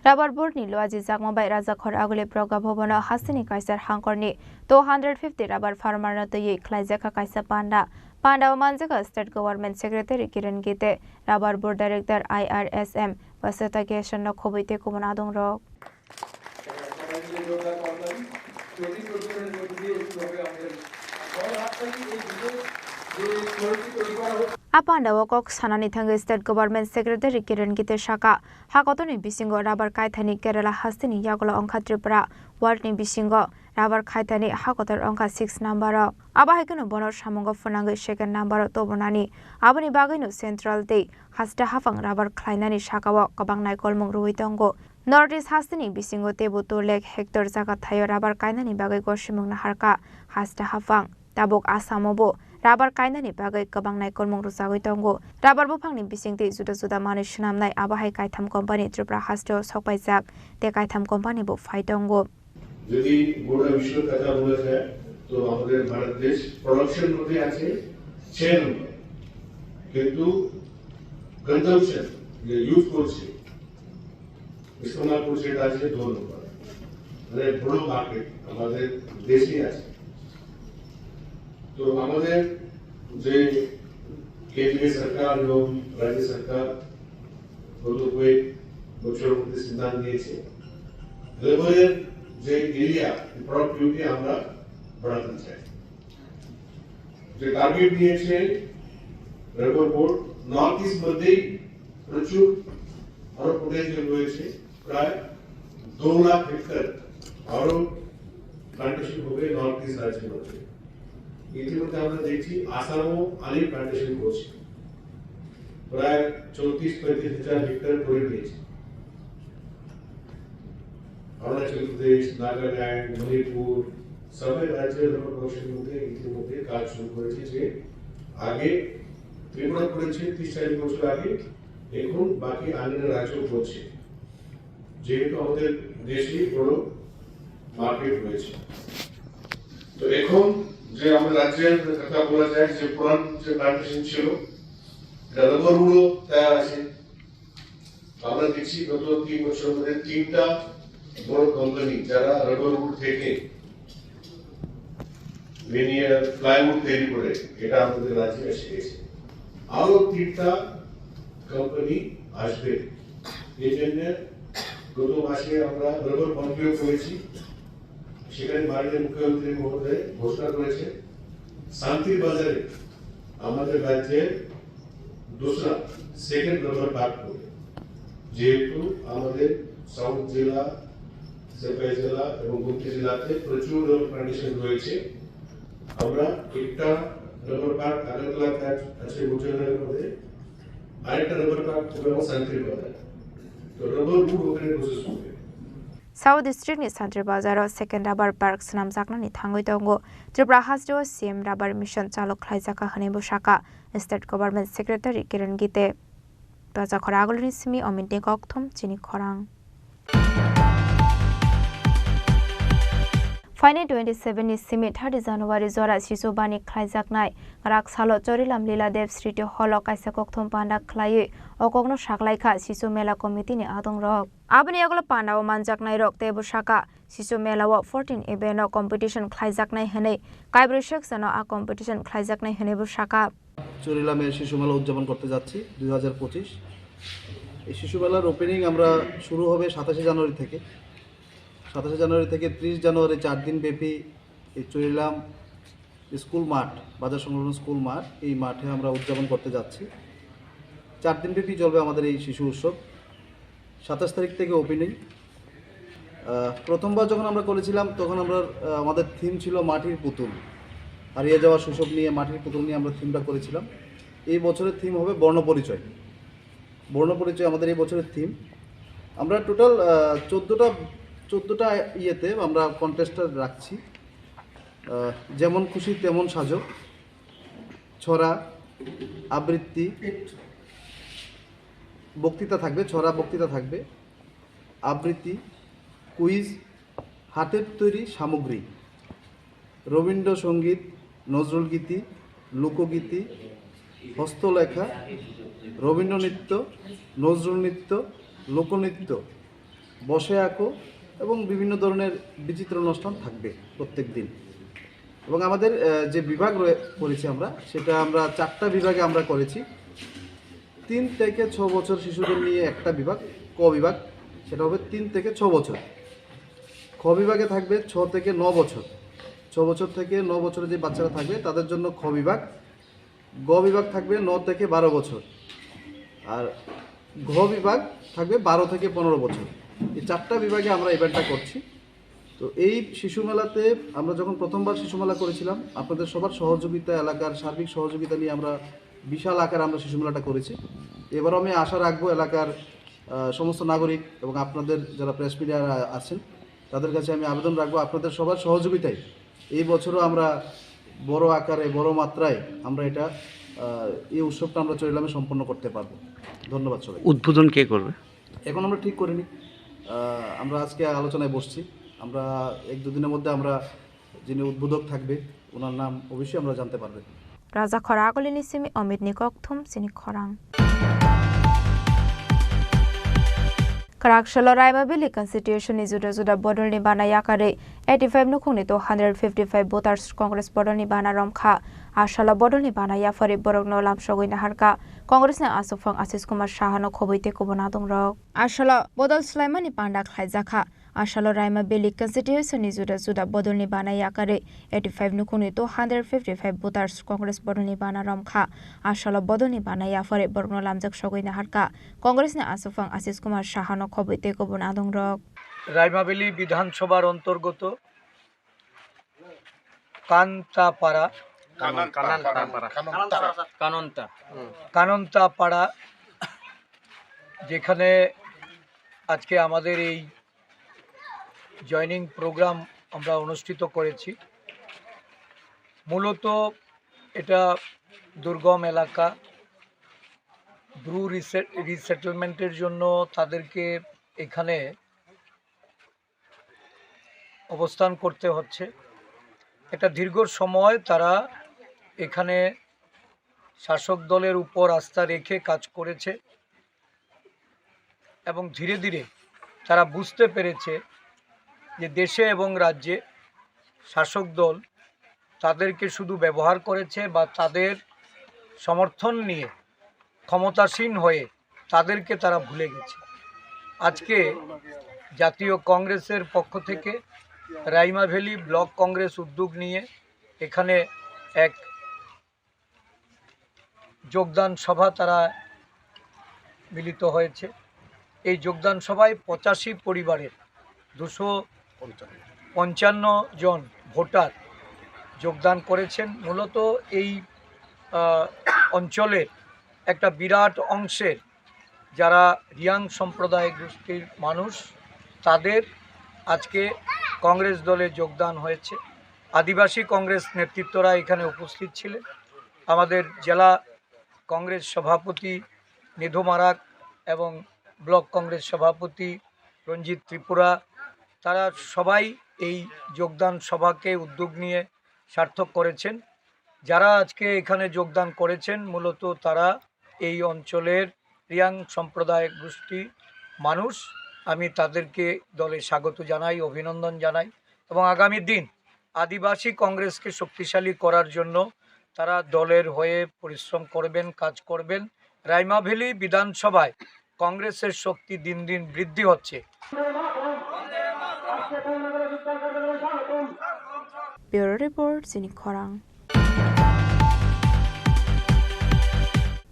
Rubber board ni luaji jakma bai Raja Khoragoli Progya Bhavan o hasteni kaisa hangkor ni two hundred fifty rubber farmer no twiwi khlaijakha kaisa panda. Panda o manjakha State Government Secretary Kiran Gite, Rubber Board Director I R S M Vasweta Keshan no khobwi tei kubun adong rok. A pandao kok sanani thangwi State Government Secretary Kiran Gite saka, ha kotorni bisingo rubber kaithani Kerala hasteni yagulo wngkha Tripura, world ni bisingo rubber khaithani ha kotor wngkha six number o. Abo hai kheno bono samungo phwnangwi second number o tobonani. Aboni bagwino central tei hasta haphang rubber khlainani sakao kwbang naikolmung rwui tongo. North East hasteni bisingo teibo two lakh hectare jaga thaio rubber kainani bagwi gosimung naharkha hasta haphang. Tabuk Assam-o bo rubber kainani bagwi kwbang naikolmung rwjagwi tongo. Rubber buphangni bisingtwi juda juda manwi swnamnai abo hai kaitham company Tripura hasteo sokpaijak tei kaitham company bo phai tongo. যদি গোটা বিশ্বর কথা বলা যায়, তো আমাদের ভারত দেশ প্রোডাকশন মধ্যে আছে ছয় নম্বর, কিন্তু কনজাম্পশন, যে ইউজ করছে, ইস্তেমাল করছে, এটা আছে দু নম্বর। মানে বড় মার্কেট আমাদের দেশে আছে। তো আমাদের যে কেন্দ্রীয় সরকার এবং রাজ্য সরকার গত কয়েক বছর মধ্যে সিদ্ধান্ত নিয়েছে, লেবারের যে এরিয়া, প্রোডাক্টিভিটি আমরা বাড়াতে চাই। যে টার্গেট নিয়েছে লেবার বোর্ড, নর্থ ইস্ট মধ্যেই প্রচুর আরো পটেনশিয়াল রয়েছে, প্রায় দু লাখ হেক্টর আরো প্লান্টেশন হবে নর্থ ইস্ট রাজ্যের মধ্যে। ইতিমধ্যে আমরা দেখছি আসামও অনেক প্লান্টেশন করছে, প্রায় চৌত্রিশ পঁয়ত্রিশ হাজার হেক্টর করে নিয়েছে। অরুণাচল প্রদেশ, নাগাল্যান্ড, মণিপুর, সবাই রাজ্যের রবার প্রোডাকশন মধ্যে ইতিমধ্যে কাজ শুরু করেছে। যে আগে ত্রিপুরা করেছে তিরিশ চাল্লিশ বছর আগে, এখন বাকি আন্যান্য রাজ্য করছে, যেহেতু আমাদের দেশে বড় মার্কেট রয়েছে। তো এখন যে আমাদের রাজ্যের কথা বলা যায়, যে পুরান যে প্লান্টেশন ছিল, এটা রবার উডও তৈরি আছে। আমরা দেখছি গত তিন বছরের মধ্যে তিনটা বড় কোম্পানি যারা রবার উড থেকে ভেনিয়ার প্লাইউড তৈরি করে, এটা আমাদের রাজ্যে এসে গেছে। আরো তিনটা কোম্পানি আসবে। এই জন্য গত মাসে আমরা রবার মন্ত্রীও করেছি, সেখানে মাননীয় মুখ্যমন্ত্রী মহোদয় ঘোষণা করেছে শান্তির বাজারে আমাদের রাজ্যের দুসরা সেকেন্ড রবার পার্ক হবে, যেহেতু আমাদের সাউথ জেলা, সিপাহী জেলা এবং গুমতি জেলাতে প্রচুর রবার প্লান্টেশন রয়েছে। আমরা একটা রবার পার্ক আগরতলাতে আছে, আছে মুজাফরনগরের মধ্যে, আরেকটা রবার পার্ক হবে আমার শান্তির বাজার। তো রবার উড ওখানে প্রসেস হবে। South District ni Santri Bazar o second rubber park swnamjaknani thangwi tongo. Tripura hasteo C M rubber mission chalok khlaijakha hwnwi bo sakha State Government Secretary Kiran Gite. Bacha khorang agulini simi Omitni kokthom chini khorang. Phaini twenty seven ni simi thirty January jora sisu bani khlaijaknai Raksalo Chorilam Lila Dev Sriti Hall o kaisa kokthom panda khlaiwi o kokno saklaikha sisu mela committee ni adongrok. Aboni yagulo pandao manjaknairok teibo sakha, sisu mela o fourteen event o competition khlaijaknai hwnwi, kaibrwi section o a competition khlaijaknai hwnwibo sakha. চুরিলামে শিশু মেলা উদযাপন করতে যাচ্ছি দুই হাজার পঁচিশ। এই শিশু মেলার ওপেনিং আমরা শুরু হবে সাতাশে জানুয়ারি থেকে। সাতাশে জানুয়ারি থেকে ত্রিশ জানুয়ারি চার দিন ব্যাপী এই চুরিলাম স্কুল মাঠ, বাজার সংলগ্ন স্কুল মাঠ, এই মাঠে আমরা উদযাপন করতে যাচ্ছি। চার দিনব্যাপী চলবে আমাদের এই শিশু উৎসব। সাতাশ তারিখ থেকে ওপেনিং। আহ, প্রথমবার যখন আমরা করেছিলাম, তখন আমরা, আহ, আমাদের থিম ছিল মাটির পুতুল, হারিয়ে যাওয়া শৈশব নিয়ে, মাটির পুতুল নিয়ে আমরা থিমটা করেছিলাম। এই বছরের থিম হবে বর্ণপরিচয়। বর্ণপরিচয় আমাদের এই বছরের থিম। আমরা টোটাল, আহ, চোদ্দোটা, চোদ্দোটা ইয়েতে আমরা কন্টেস্টার রাখছি। আহ, যেমন খুশি তেমন সাজো, ছড়া, আবৃত্তি, বক্তৃতা থাকবে, ছড়া বক্তৃতা থাকবে, আবৃত্তি, কুইজ, হাতের তৈরি সামগ্রী, রবীন্দ্রসঙ্গীত, নজরুলগীতি, লোকগীতি, হস্তলেখা, রবীন্দ্রনৃত্য, নজরুল নৃত্য, লোকনৃত্য, বসে আঁকো এবং বিভিন্ন ধরনের বিচিত্র অনুষ্ঠান থাকবে প্রত্যেক দিন। এবং আমাদের, আহ, যে বিভাগ রয়ে-, করেছি আমরা, সেটা আমরা চারটা বিভাগে আমরা করেছি। তিন থেকে ছ বছর শিশুদের নিয়ে একটা বিভাগ, ক বিভাগ, সেটা হবে তিন থেকে ছ বছর। খ বিভাগে থাকবে ছ থেকে ন বছর। ছ বছর থেকে ন বছরের যে বাচ্চারা থাকবে, তাদের জন্য খ বিভাগ। গ বিভাগ থাকবে ন থেকে বারো বছর, আর ঘ বিভাগ থাকবে বারো থেকে পনেরো বছর। এই চারটা বিভাগে আমরা ইভেন্টটা করছি। তো এই শিশু মেলাতে আমরা যখন প্রথমবার শিশু মেলা করেছিলাম, আপনাদের সবার সহযোগিতা, এলাকার সার্বিক সহযোগিতা নিয়ে আমরা বিশাল আকারে আমরা শিশু মেলাটা করেছি। এবারও আমি আশা রাখবো এলাকার, আহ, সমস্ত নাগরিক এবং আপনাদের যারা প্রেস মিডিয়া আছেন, তাদের কাছে আমি আবেদন রাখবো আপনাদের সবার সহযোগিতায় এই বছরও আমরা বড় আকারে, বড় মাত্রায় আমরা এটা, আহ, এই উৎসবটা আমরা চরিলামে সম্পন্ন করতে পারবো। ধন্যবাদ সবাই। উদ্বোধন কে করবে? এখন আমরা ঠিক করিনি। আহ, আমরা আজকে আলোচনায় বসছি। আমরা এক দুদিনের মধ্যে আমরা যিনি উদ্বোধক থাকবে, ওনার নাম অবশ্যই আমরা জানতে পারবেন। Raja Khora Agulini simi Omit ni kokthum chini khorang. Kwrak salo Raima Valley constitution ni juda juda bodol ni bana yakarwi eighty five nukhung ni two hundred fifty five voters Congress bodol ni bana romkha. A salo bodol ni bana yapharwi borok no lamsogwi naharkha. Congress ni aswkphang Ashish Kumar Saha no khobwi tei kubun adong rok. A salo bodol swlaimani panda khlaijakha. A salo Raima Valley constitution ni juda juda bodol ni bana yakarwi eighty five nukhung ni two hundred fifty five voters Congress bodol ni bana romkha. A salo bodol ni bana yapharwi borok no lamjak sogwi naharkha. Congress ni aswkphang Ashish Kumar Saha no khobwi tei kubun adong rok. রাইমাবেলী বিধানসভার অন্তর্গত কান্তাপাড়া, কানন-, কানন-, কাননপাড়া। কানন্তা। কানন্তা। হুম। কানন্তাপাড়া, যেখানে আজকে আমাদের এই জয়েনিং প্রোগ্রাম আমরা অনুষ্ঠিত করেছি। মূলত এটা দুর্গম এলাকা, ব্রু রিসে-, রিসেটেলমেন্টের জন্য তাদেরকে এখানে অবস্থান করতে হচ্ছে। একটা দীর্ঘ সময় তারা এখানে শাসক দলের উপর আস্থা রেখে কাজ করেছে এবং ধীরে ধীরে তারা বুঝতে পেরেছে যে দেশে এবং রাজ্যে শাসক দল তাদেরকে শুধু ব্যবহার করেছে বা তাদের সমর্থন নিয়ে ক্ষমতাসীন হয়ে তাদেরকে তারা ভুলে গেছে। আজকে জাতীয় কংগ্রেসের পক্ষ থেকে রাইমা ভ্যালি ব্লক কংগ্রেস উদ্যোগ নিয়ে এখানে এক যোগদান সভা তারা মিলিত হয়েছে। এই যোগদান সভায় পঁচাশি পরিবারের দুশো পঞ্চান্ন জন ভোটার যোগদান করেছেন। মূলত এই, আহ, অঞ্চলের একটা বিরাট অংশের যারা রিয়াং সম্প্রদায় গোষ্ঠীর মানুষ, তাদের আজকে কংগ্রেস দলে যোগদান হয়েছে। আদিবাসী কংগ্রেস নেতৃত্বরা এখানে উপস্থিত ছিলেন। আমাদের জেলা কংগ্রেস সভাপতি নিধু মারাক এবং ব্লক কংগ্রেস সভাপতি রঞ্জিত ত্রিপুরা, তারা সবাই এই যোগদান সভাকে উদ্যোগ নিয়ে সার্থক করেছেন। যারা আজকে এখানে যোগদান করেছেন, মূলত তারা এই অঞ্চলের রিয়াং সম্প্রদায় গোষ্ঠী মানুষ। আমি তাদেরকে দলে স্বাগত জানাই, অভিনন্দন জানাই এবং আগামী দিন আদিবাসী কংগ্রেসকে শক্তিশালী করার জন্য তারা দলের হয়ে পরিশ্রম করবেন, কাজ করবেন। রাইমা ভ্যালি বিধানসভায় কংগ্রেসের শক্তি দিন দিন বৃদ্ধি হচ্ছে। Bureau Report, Chini Khorang.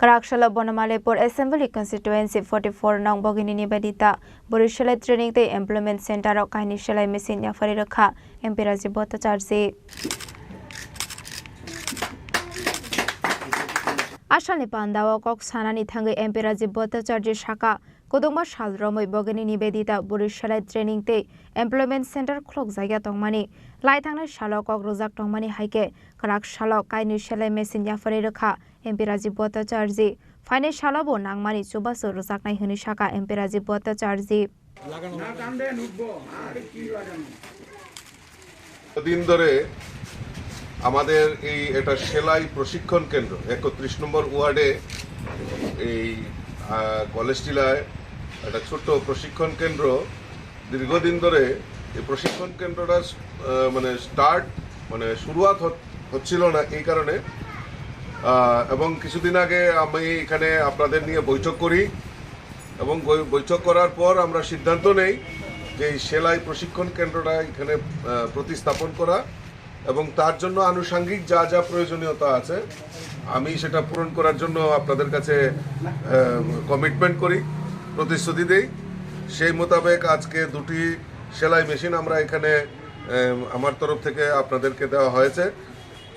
Kwrak salo Bonomalipur Assembly Constituency forty four nong Bogini Nibedita Bwrwi Selai Training tei Employment Center o kainwi selai machine yaphari rwkha M P Rajiv Bhattacharjee. Asalni pandao kok sanani thangwi M P Rajiv Bhattacharjee saka, kwdwkma sal romwi Bogini Nibedita Bwrwi Selai Training tei Employment Center khulokjakya tongmani. Lai thangnai salo kok rwjak tongmani hai khe kwrak salo kainwi selai machine yaphari rwkha M P Rajiv Bhattacharjee. Phainai salo bo nangmani chubachu rwjaknai hwnwi saka M P Rajiv Bhattacharjee. দিন ধরে আমাদের এই একটা সেলাই প্রশিক্ষণ কেন্দ্র, একত্রিশ নম্বর ওয়ার্ডে এই, আহ, কলেজ টিলায় একটা ছোট্ট প্রশিক্ষণ কেন্দ্র, দীর্ঘদিন ধরে এই প্রশিক্ষণ কেন্দ্রটা, আহ, মানে স্টার্ট, মানে শুরুয়াত হত-, হচ্ছিল না এই কারণে। আহ, এবং কিছুদিন আগে আমি এখানে আপনাদের নিয়ে বৈঠক করি এবং বৈ-, বৈঠক করার পর আমরা সিদ্ধান্ত নেই যে এই সেলাই প্রশিক্ষণ কেন্দ্রটা এখানে, আহ, প্রতিস্থাপন করা এবং তার জন্য আনুষঙ্গিক যা যা প্রয়োজনীয়তা আছে আমি সেটা পূরণ করার জন্য আপনাদের কাছে কমিটমেন্ট করি, প্রতিশ্রুতি দেই। সেই মোতাবেক আজকে দুটি সেলাই মেশিন আমরা এখানে, আহ, আমার তরফ থেকে আপনাদেরকে দেওয়া হয়েছে।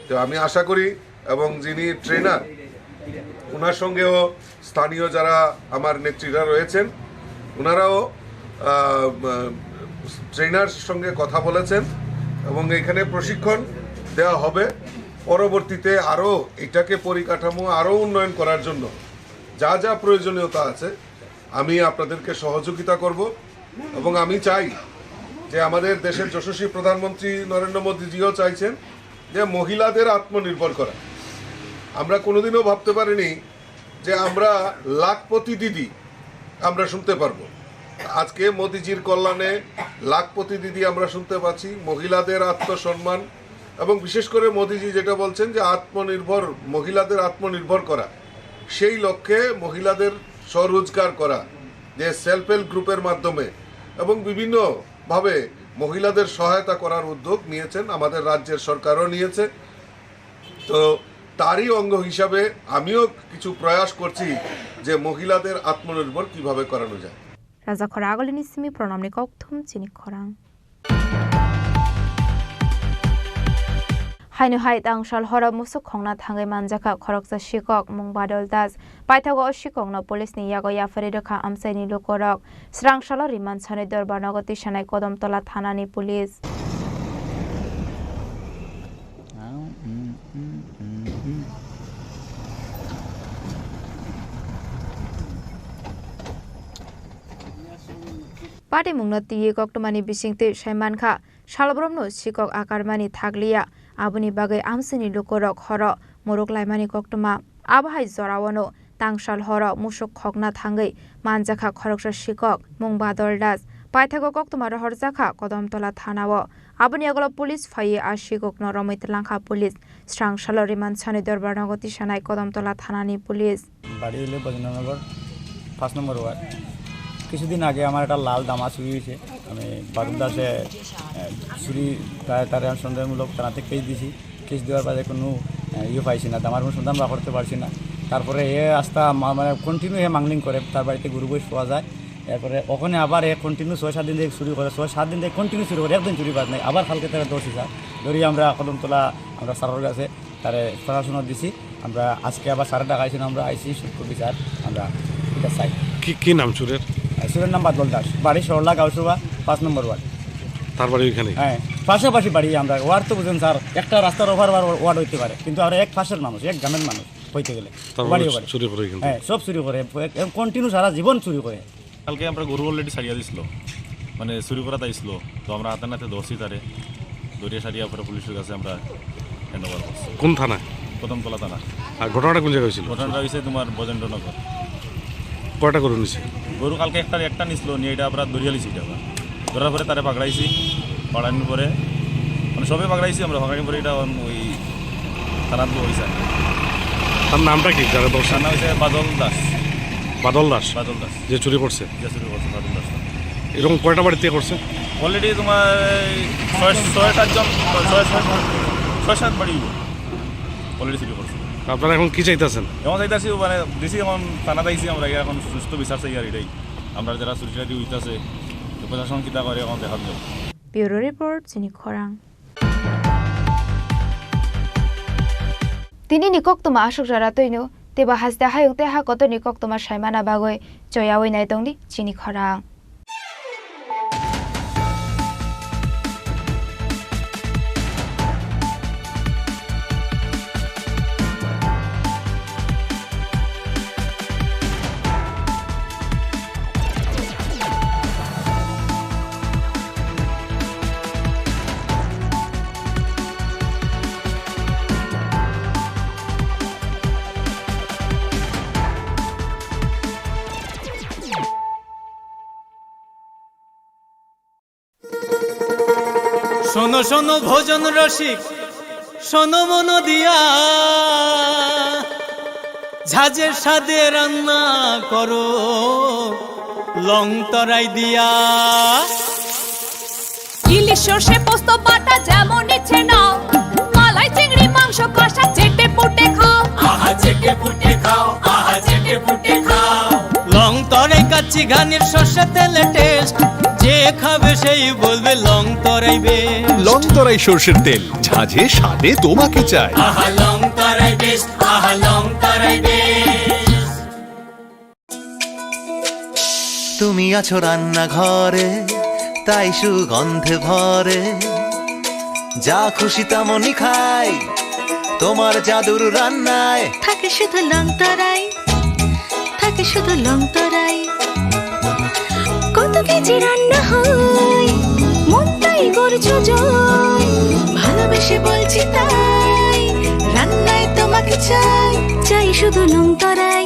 তো আমি আশা করি, এবং যিনি ট্রেনার, ওনার সঙ্গেও স্থানীয় যারা আমার নেতৃত্বরা রয়েছেন, ওনারাও, আহ, আহ, ট্রেনার সঙ্গে কথা বলেছেন এবং এখানে প্রশিক্ষণ দেওয়া হবে। পরবর্তীতে আরও এটাকে পরিকাঠামো আরও উন্নয়ন করার জন্য যা যা প্রয়োজনীয়তা আছে, আমি আপনাদেরকে সহযোগিতা করব। এবং আমি চাই যে আমাদের দেশের যশস্বী প্রধানমন্ত্রী নরেন্দ্র মোদীজিও চাইছেন যে মহিলাদের আত্মনির্ভর করা। আমরা কোনোদিনও ভাবতে পারিনি যে আমরা লাখপতি দিদি আমরা শুনতে পারবো। আজকে মোদিজির কল্যাণে লাখপতি দিদি আমরা শুনতে পাচ্ছি, মহিলাদের আত্মসম্মান, এবং বিশেষ করে মোদিজি যেটা বলছেন যে আত্মনির্ভর, মহিলাদের আত্মনির্ভর করা, সেই লক্ষ্যে মহিলাদের স্বরোজগার করা, যে সেলফ হেল্প গ্রুপের মাধ্যমে এবং বিভিন্নভাবে মহিলাদের সহায়তা করার উদ্যোগ নিয়েছেন, আমাদের রাজ্যের সরকারও নিয়েছে। তো তারই অঙ্গ হিসাবে আমিও কিছু প্রয়াস করছি যে মহিলাদের আত্মনির্ভর কিভাবে করানো যায়। Raja Khora Agulini simi pronamni kokthum chini khorang. Haino hai tangsal horo musuk khongna thangwi manjakha khoroksa sikok mung Badol Das. Paithago o sikokno police ni yago yaphari rwkha amchaini lukorok. Srangsalo remand sanwi Dorbarnogo tisanai Kodom Tola thanani police. Patimungno twiwi koktwmani bisingtwi sai mankha, salbrumno sikok akarmani thakliya, aboni bagwi amchaini lukorok horo muruk laimani koktwma. Abo hai joraono tangsal horo musuk khokna thangwi manjakha khoroksa sikok mung Badol Das. Paithago koktwma rohorjakha Kodom Tola thanao. Aboni yagulo police phaiwi a sikokno romwi twlangkha police. Srangsalo remand sanwi Dorbarnogo tisanai Kodom Tola thanani police. বাড়ি হইলে বজেন্দ্রনগর পাঁচ নম্বর ওয়ার্ড। কিছুদিন আগে আমার একটা লাল দামা চুরি হয়েছে। আমি বাদল দাসে, এ, চুরি তার, তার আমি সন্দেহমূলক থানাতে কেস দিছি। কেস দেওয়ার বাদে কোনো, এ, ইয়ে পাইছি না, দামার কোনো সন্ধান আমরা করতে পারছি না। তারপরে এ আস্তা মা-, মানে কন্টিনিউ এ মাংলিং করে, তার বাড়িতে গরু বইস পাওয়া যায়। এরপরে ওখানে আবার এ কন্টিনিউ ছয় সাত দিন থেকে চুরি করে, ছয় সাত দিন থেকে কন্টিনিউ চুরি করে, একদিন চুরি বাদ নাই। আবার কালকে তারা ধরছি স্যার, ধরি আমরা কদমতলা আমরা স্যারের কাছে তারে প্রশাসনও দিছি। আমরা আজকে আবার স্যারের ডাকাইছেন, আমরা আইসি শুক্র বিচার, আমরা এটা চাই। কি, কি নাম চুরের? চুরের নাম বাদল দাস, বাড়ি সরলা গাউসুবা, পাঁচ নম্বর ওয়ার্ড। তার বাড়ি ওইখানে? হ্যাঁ, পাশাপাশি বাড়ি। আমরা ওয়ার্ড তো বুঝেন স্যার, একটা রাস্তার ওভার ওয়ার্ড হইতে পারে, কিন্তু আমরা এক পাশের মানুষ, এক গ্রামের মানুষ হইতে গেলে। তার বাড়ি মানে ওখানে। চুরি করে এখান থেকে? হ্যাঁ, সব চুরি করে, কন্টিনিউ সারা জীবন চুরি করে। কালকে আমরা গরু অলরেডি ছাড়িয়া দিছিল, মানে চুরি করাত আইছিল, তো আমরা হাতে নাতে ধরছি তারে, ধরিয়া ছাড়িয়া পরে পুলিশের কাছে আমরা হ্যান্ড ওভার করছি। কোন থানা? কদমতলা থানা। আর ঘটনাটা কোন জায়গায় হয়েছিল? ঘটনাটা হয়েছে তোমার বজেন্দ্রনগর। কয়টা গরু নিছে? গরু কালকে একটা, একটা নিছিল, নিয়ে এটা আমরা ধরিয়া লিছি এটা আবার। ধরার পরে তারে পাকড়াইছি, পাকড়ানোর পরে, মানে সবে পাকড়াইছি আমরা, পাকড়ানোর পরে এটা ওই থানাত হয়েছে। তার নামটা কি, যারা ধরছে? তার নাম হচ্ছে বাদল দাস। বাদল দাস? বাদল দাস। যে চুরি করছে? যে চুরি করছে, বাদল দাস। এরকম কয়টা বাড়িতে করছে? অলরেডি তোমার এই ছয়, ছয় সাতজন, ছয়, ছয়, ছয় সাত বাড়ি অলরেডি চুরি করছে। আপনারা এখন কি চাইতেছেন? এখন চাইতেছি, মানে, দিছি, এখন থানাতে আইছি আমরা, এখন সুস্থ বিচার চাই আর এটাই। আমরা যারা চুরি টুরি হইতাছে, তো প্রশাসন কিতা করে এখন দেখা যাবে। Bureau report, Chini Khorang. Tini ni koktwma aswk jora twino, teibo haste hayung tei ha kotor ni koktwma saimana bagwi choyawi nai tongdi Chini Khorang. শোনো শোনো ভোজন রসিক, শোনো মন দিয়া, ঝাঁঝের স্বাদে রান্না করো লং তরাই দিয়া। ইলিশ সর্ষে পোস্ত বাটা যেমন ইচ্ছে নাও, মালাই চিংড়ি মাংস কষা চেটে পুটে খাও। ফুটে খাও, আহা চেটে ফুটে খাও। লং তরাই কাচ্চি ঘানির সর্ষে তেলে টেস্ট, যে খাবে সেই বলবে লং তরাই বেস্ট। লং তরাই সর্ষের তেল, ঝাঁঝে স্বাদে তোমাকে চাই। আহা লং তরাই বেস্ট, আহা লং তরাই বেস্ট। তুমি আছো রান্নাঘরে, তাই সুগন্ধে ভরে। যা খুশি তেমনই খাই, তোমার জাদুর রান্নায়। থাকে শুধু লং তরাই, থাকে শুধু লং তরাই। কত কেজি রান্না হয়, মনটাই করছো জয়। ভালোবেসে বলছি তাই, রান্নায় তোমাকে চাই। চাই শুধু লং তরাই,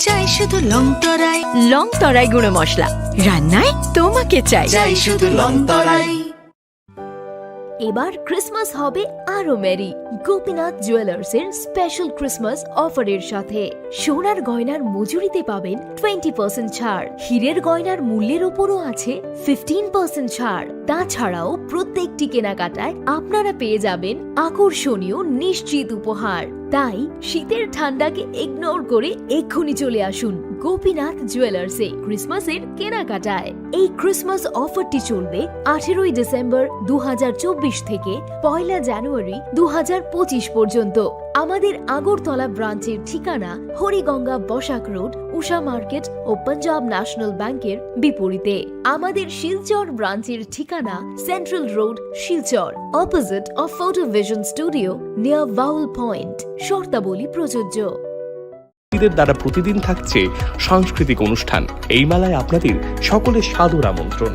চাই শুধু লং তরাই। লং তরাই গুঁড়ো মশলা, রান্নায় তোমাকে চাই। চাই শুধু লং তরাই। এবার ক্রিসমাস হবে আরো মেরি গোপীনাথ জুয়েলার্স এর স্পেশাল ক্রিসমাস অফারের সাথে। সোনার গয়নার মজুরিতে পাবেন টোয়েন্টি পার্সেন্ট ছাড়, হীরের গয়নার মূল্যের উপরও আছে ফিফটিন পার্সেন্ট ছাড়। তাছাড়াও প্রত্যেকটি কেনাকাটায় আপনারা পেয়ে যাবেন আকর্ষণীয় নিশ্চিত উপহার। তাই শীতের ঠান্ডাকে ইগনোর করে এক্ষুনি চলে আসুন গোপীনাথ জুয়েলার্সে ক্রিসমাসের কেনাকাটায়। এই ক্রিসমাস অফারটি চলবে আঠেরোই ডিসেম্বর দু হাজার চব্বিশ থেকে পয়লা জানুয়ারি দু হাজার পঁচিশ পর্যন্ত। আমাদের আগরতলা ব্রাঞ্চের ঠিকানা হরিগঙ্গা বসাক রোড, উষা মার্কেট ও পাঞ্জাব ন্যাশনাল ব্যাংকের বিপরীতে। আমাদের শিলচর ব্রাঞ্চের ঠিকানা central road, Silchar, opposite of photo vision studio, near Bhaul point. শর্তাবলী প্রযোজ্য। ব্যক্তিদের দ্বারা প্রতিদিন থাকছে সাংস্কৃতিক অনুষ্ঠান। এই মেলায় আপনাদের সকলের সাদর আমন্ত্রণ।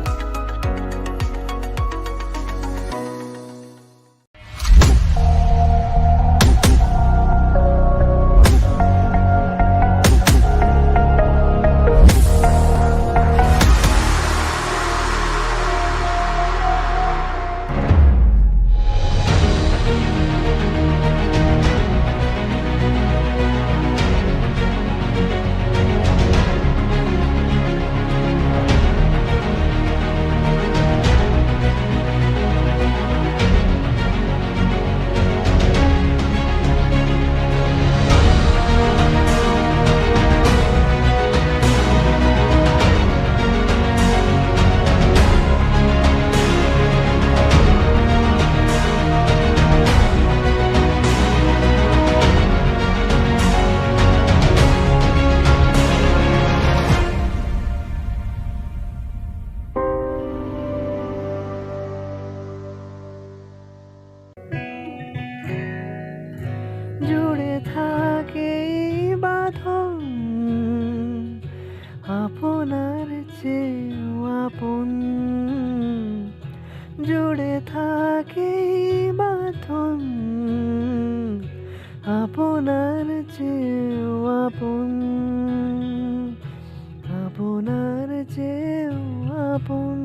জুড়ে থাকে এই বাঁধন, আপনার চেয়েও আপন। জুড়ে থাকে এই বাঁধন, আপনার চেয়েও আপন, আপনার চেয়েও আপন।